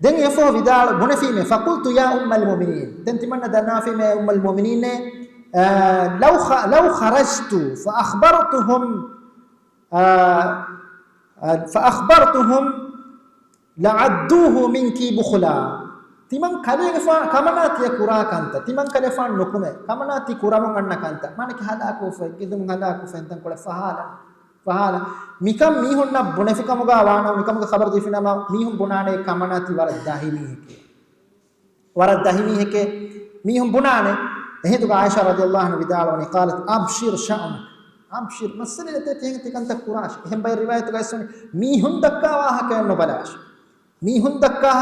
ދެން އެފަހު ވިދާޅު ބުނެފީމޭ، فقلت يا أم المؤمنين، ދެން ތިމަންނަ ދަންނާފީމޭ އުއްމުލް މުއުމިނީނޭ، އާ، لو خ-، لو خرجت فأخبرتهم، އާ، އާ، فأخبرتهم لعدوه منك بخلا. ތިމަން ކަލޭގެފާ ކަމަނާ ތިޔަ ކުރާ ކަންތައް، ތިމަން ކަލޭފާން ނުކުމެ، ކަމަނާ ތި ކުރަމުން އަންނަ ކަންތައް، މާނަކި ހަލާކުވެފަ، ގެދުން ހަލާކުވެފަ، އިންތަންކޮޅެއް ފަހާލަން. ފަހާލަ. މިކަން މީހުންނަށް ބުނެފިކަމުގަ ވާނަމަ، މިކަމުގެ ޚަބަރު ދީފިނަމަ، މީހުން ބުނާނެ ކަމަނާ ތި ވަރަށް ދަހި މީހެކޭ. ވަރަށް ދަހި މީހެކޭ. މީހުން ބުނާނެ. އެހިނދުގަ ޢާއިޝާ ރަޟިޔަﷲ ޢަންހާ ވިދާޅުވަނީ، قالت أبشر شأنك. އަބްޝިރް، މައްސަލައެއް ނެތޭ، ތިހެން ތިކަންތައް ކުރާށޭ. އެހެން ބައެއް ރިވާޔަތުގައި ވެސް ވަނީ، މީހުން ދައްކާ ވާހަކައެއް ނުބަލާށޭ. މީހުން ދައްކާ،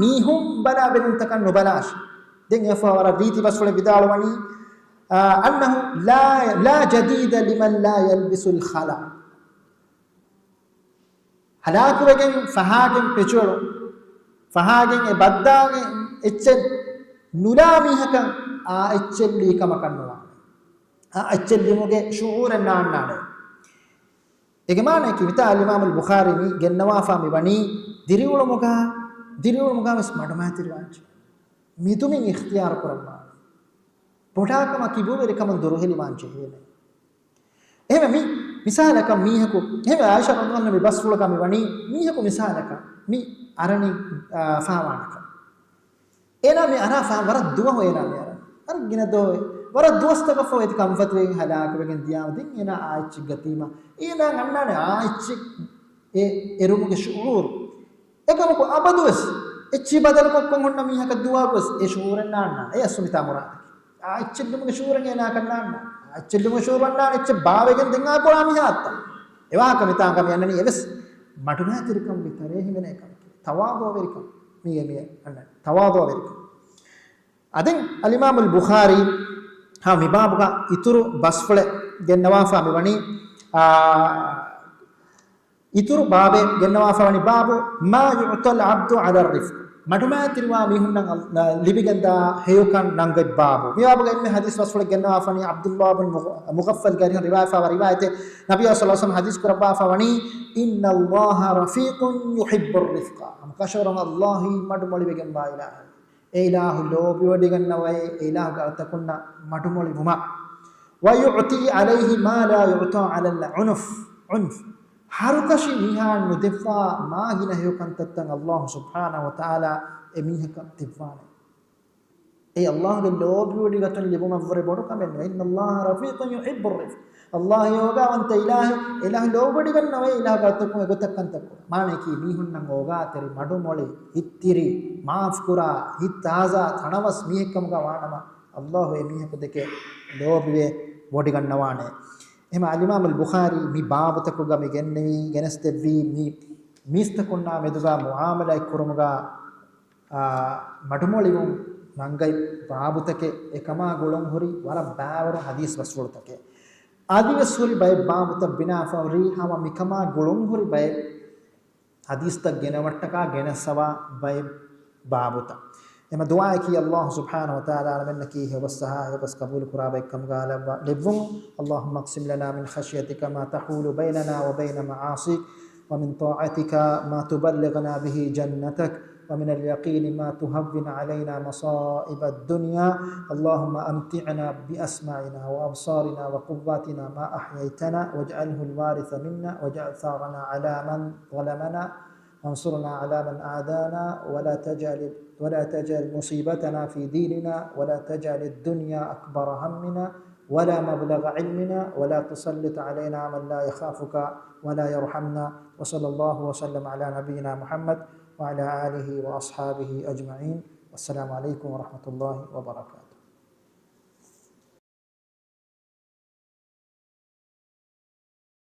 މީހުން ބަލާ ބެލުންތަކަށް ނުބަލާށޭ. ދެން އެފަ ވަރަށް ރީތި ބަސްފުޅެއް ވިދާޅުވަނީ، އާ، أنه لا، لا جديد لمن لا يلبس الخلاء. ހަލާކުވެގެން ފަހާގެން ޕެޗުއެޅުން، ފަހާގެން އެ ބައްދާގެ އެއްޗެއް ނުލާ މީހަކަށް އާ އެއްޗެއް ލީ ކަމަކަށް ނުވާނެ. އާ އެއްޗެއް ލިމުގެ ޝުޢޫރެއް ނާންނާނެ. އޭގެ މާނައަކީ، މިތާ އަލްއިމާމުލް ބުޚާރީ މި ގެންނަވާފާ މި ވަނީ ދިރިއުޅުމުގަ، ދިރިއުޅުމުގަ ވެސް މަޑުމައިތިރިވާންޖެހޭ. މެދުމިން އިޚްތިޔާރު ކުރަންވާނެ. ބޮޑާކަމާ ކިބޫވެރިކަމުން ދުރުހެލިވާން ޖެހޭނެ. އެހެންވެ މި މިސާލަކަށް މީހަކު، އެހެންވެ ޢާއިޝާ ރަޟިޔަﷲ ޢަންހާ މި ބަސްފުޅުގަ މި ވަނީ މީހަކު މިސާލަކަށް މި އަރަނި، އާ، ފާވާނަކަށް. އޭނާ މި އަރާ ފާ ވަރަށް ދުވަހު އޭނާ މި އަރަން. އަރަ ގިނަ ދުވަހު ވަރަށް ދުވަސްތަކަށްފަހު އެތި ކަންފަތުވެގެން ހަލާކުވެގެން ދިޔާމަ ދެން އޭނާ އާ އެއްޗެއް ގަތީމަ އޭނާ އަންނާނެ އާ އެއްޗެއް އެ އެރުމުގެ ޝުޢޫރު. އެކަމަކު އަބަދުވެސް އެއްޗިހި ބަދަލުކޮށް ކޮން ހުންނަ މީހަކަށް ދުވާގުވެސް އެ ޝުޢޫރެއް ނާންނާނެ. އެ އަސްލު މިތާ މުރާދަކީ. އާ އެއްޗެއް ލިބުމުގެ ޝުޢޫރެއް އޭނާކަށް ނާންނާނެ. އާ އެއްޗެއް ލިބުމުގެ ޝުޢޫރު ނާންނާނެ. އެއްޗެއް ބާވެގެން ދެން އާކޮޅާ މިހާ އައްތަ. އެވާހަކަ މިތާނގަ މި އަންނަނީ އެވެސް މަޑުމައިތިރިކަމުގެ ތަރޭ ހިމެނޭ ކަމެކޭ. ތަވާޟުޢުވެރިކަން. މީގެ މި އަންނަނީ ތަވާޟުޢުވެރިކަން. އަދި އަލްއިމާމުލް ބުޚާރީ ހާ މި ބާބުގަ އިތުރު ބަސްފުޅެއް ގެންނަވާފާ މި ވަނީ، އާ، އިތުރު ބާބެއް ގެންނަވާފާ ވަނީ باب ما يعطى العبد على الرفق. މަޑުމައިތިރިވާ މީހުންނަށް ލިބިގެންދާ ހެޔޮކަން ނަންގަތް ބާބު. މި ބާބުގަ އެންމެ ޙަދީޘް ބަސްފުޅެއް ގެންނަވާފާ ވަނީ ޢަބްދުﷲ ބިން މުޣ-، މުޣައްފަލްގެ އަރިހުން ރިވާޔަތްވާ ރިވާޔަތެއް ނަބިއްޔާ ޞައްލަﷲު ޢަލައިހި ވަސައްލަމަ ޙަދީޘް ކުރައްވާފާ ވަނީ، إن الله رفيق يحب الرفق. ހަމަކަށަވަރުން ﷲ މަޑުމޮޅިވެގެންވާ އިލާހެއް. އެ އިލާހު ލޯބިވޮޑިގަންނަވައޭ، އެ އިލާހުގެ އަޅުތަކުންނަށް މަޑުމޮޅިވުމަށް. ويعطي عليه ما لا يعطى على العنف، ޢުންފު. ހަރުކަށި މީހާ ނުދެއްވާ މާ ގިނަ ހެޔޮ ކަންތައްތައް ﷲ ސުބްޙާނަހޫ ވަތަޢާލާ އެ މީހަކަށް ދެއްވާނެ. އެ ﷲގެ ލޯބިވޮޑިގަތުން ލިބުމަށްވުރެ ބޮޑު ކަމެއް ނުވޭ. إن الله رفيق يحب الرفق. ﷲ އޯގާވަންތަ އިލާހެއް، އިލާހު ލޯބިވޮޑިގަންނަވައޭ އިލާހުގެ އަޅުތަކުން އެގޮތަށް ކަންތައް ކުރަން. މާނައަކީ މީހުންނަށް އޯގާތެރި، މަޑުމޮޅި، ހިތްތިރި، މާފުކުރާ، ހިތް ތާޒާ، ތަނަވަސް މީހެއްކަމުގަ ވާނަމަ، ﷲ އެ މީހަކު ދެކެ ލޯބިވެ ވޮޑިގަންނަވާނެ. އެހެމަ އަލްއިމާމުލް ބުޚާރީ މި ބާބުތަކުގަ މި ގެންނެވީ، ގެނެސްދެއްވީ މި މީސްތަކުންނާ މެދުގަ މުޢާމަލާތް ކުރުމުގަ، އާ، މަޑުމޮޅިވުން ރަނގަޅި ބާބުތަކެއް، އެކަމާ ގުޅުންހުރި ވަރަށް ބައިވަރު ޙަދީޘް ބަސްފުޅުތަކެއް. އަދިވެސް ހުރި ބައެއް ބާބުތައް ބިނާވެފަ ހުރީ ހަމަ މިކަމާ ގުޅުންހުރި ބައެއް ޙަދީޘްތައް ގެނަވައްޓަކާ ގެނެސްފަވާ ބައެއް ބާބުތައް. އެމަ ދުޢާއަކީ ﷲ ސުބްޙާނަހޫ ވަތަޢާލާ އަޅަމެންނަކީ ހެޔޮބަސް އަހާ ހެޔޮބަސް ޤަބޫލު ކުރާ ބައެއް ކަމުގަ ލައްވާ ލެއްވުން. اللهم اقسم لنا من خشيتك ما تحول بيننا وبين معاصيك، ومن طاعتك ما تبلغنا به جنتك، ومن اليقين ما تهون علينا مصائب الدنيا. اللهم أمتعنا بأسماعنا وأبصارنا وقواتنا ما أحييتنا، واجعله الوارث منا، واجعل ثارنا على من ظلمنا، وانصرنا على من عادانا، ولا تجعل، ولا تجعل مصيبتنا في ديننا، ولا تجعل الدنيا أكبر همنا، ولا مبلغ علمنا، ولا تسلط علينا من لا يخافك ولا يرحمنا. وصلى الله وسلم على نبينا محمد وعلى آله وأصحابه أجمعين. والسلام عليكم ورحمة الله وبركاته.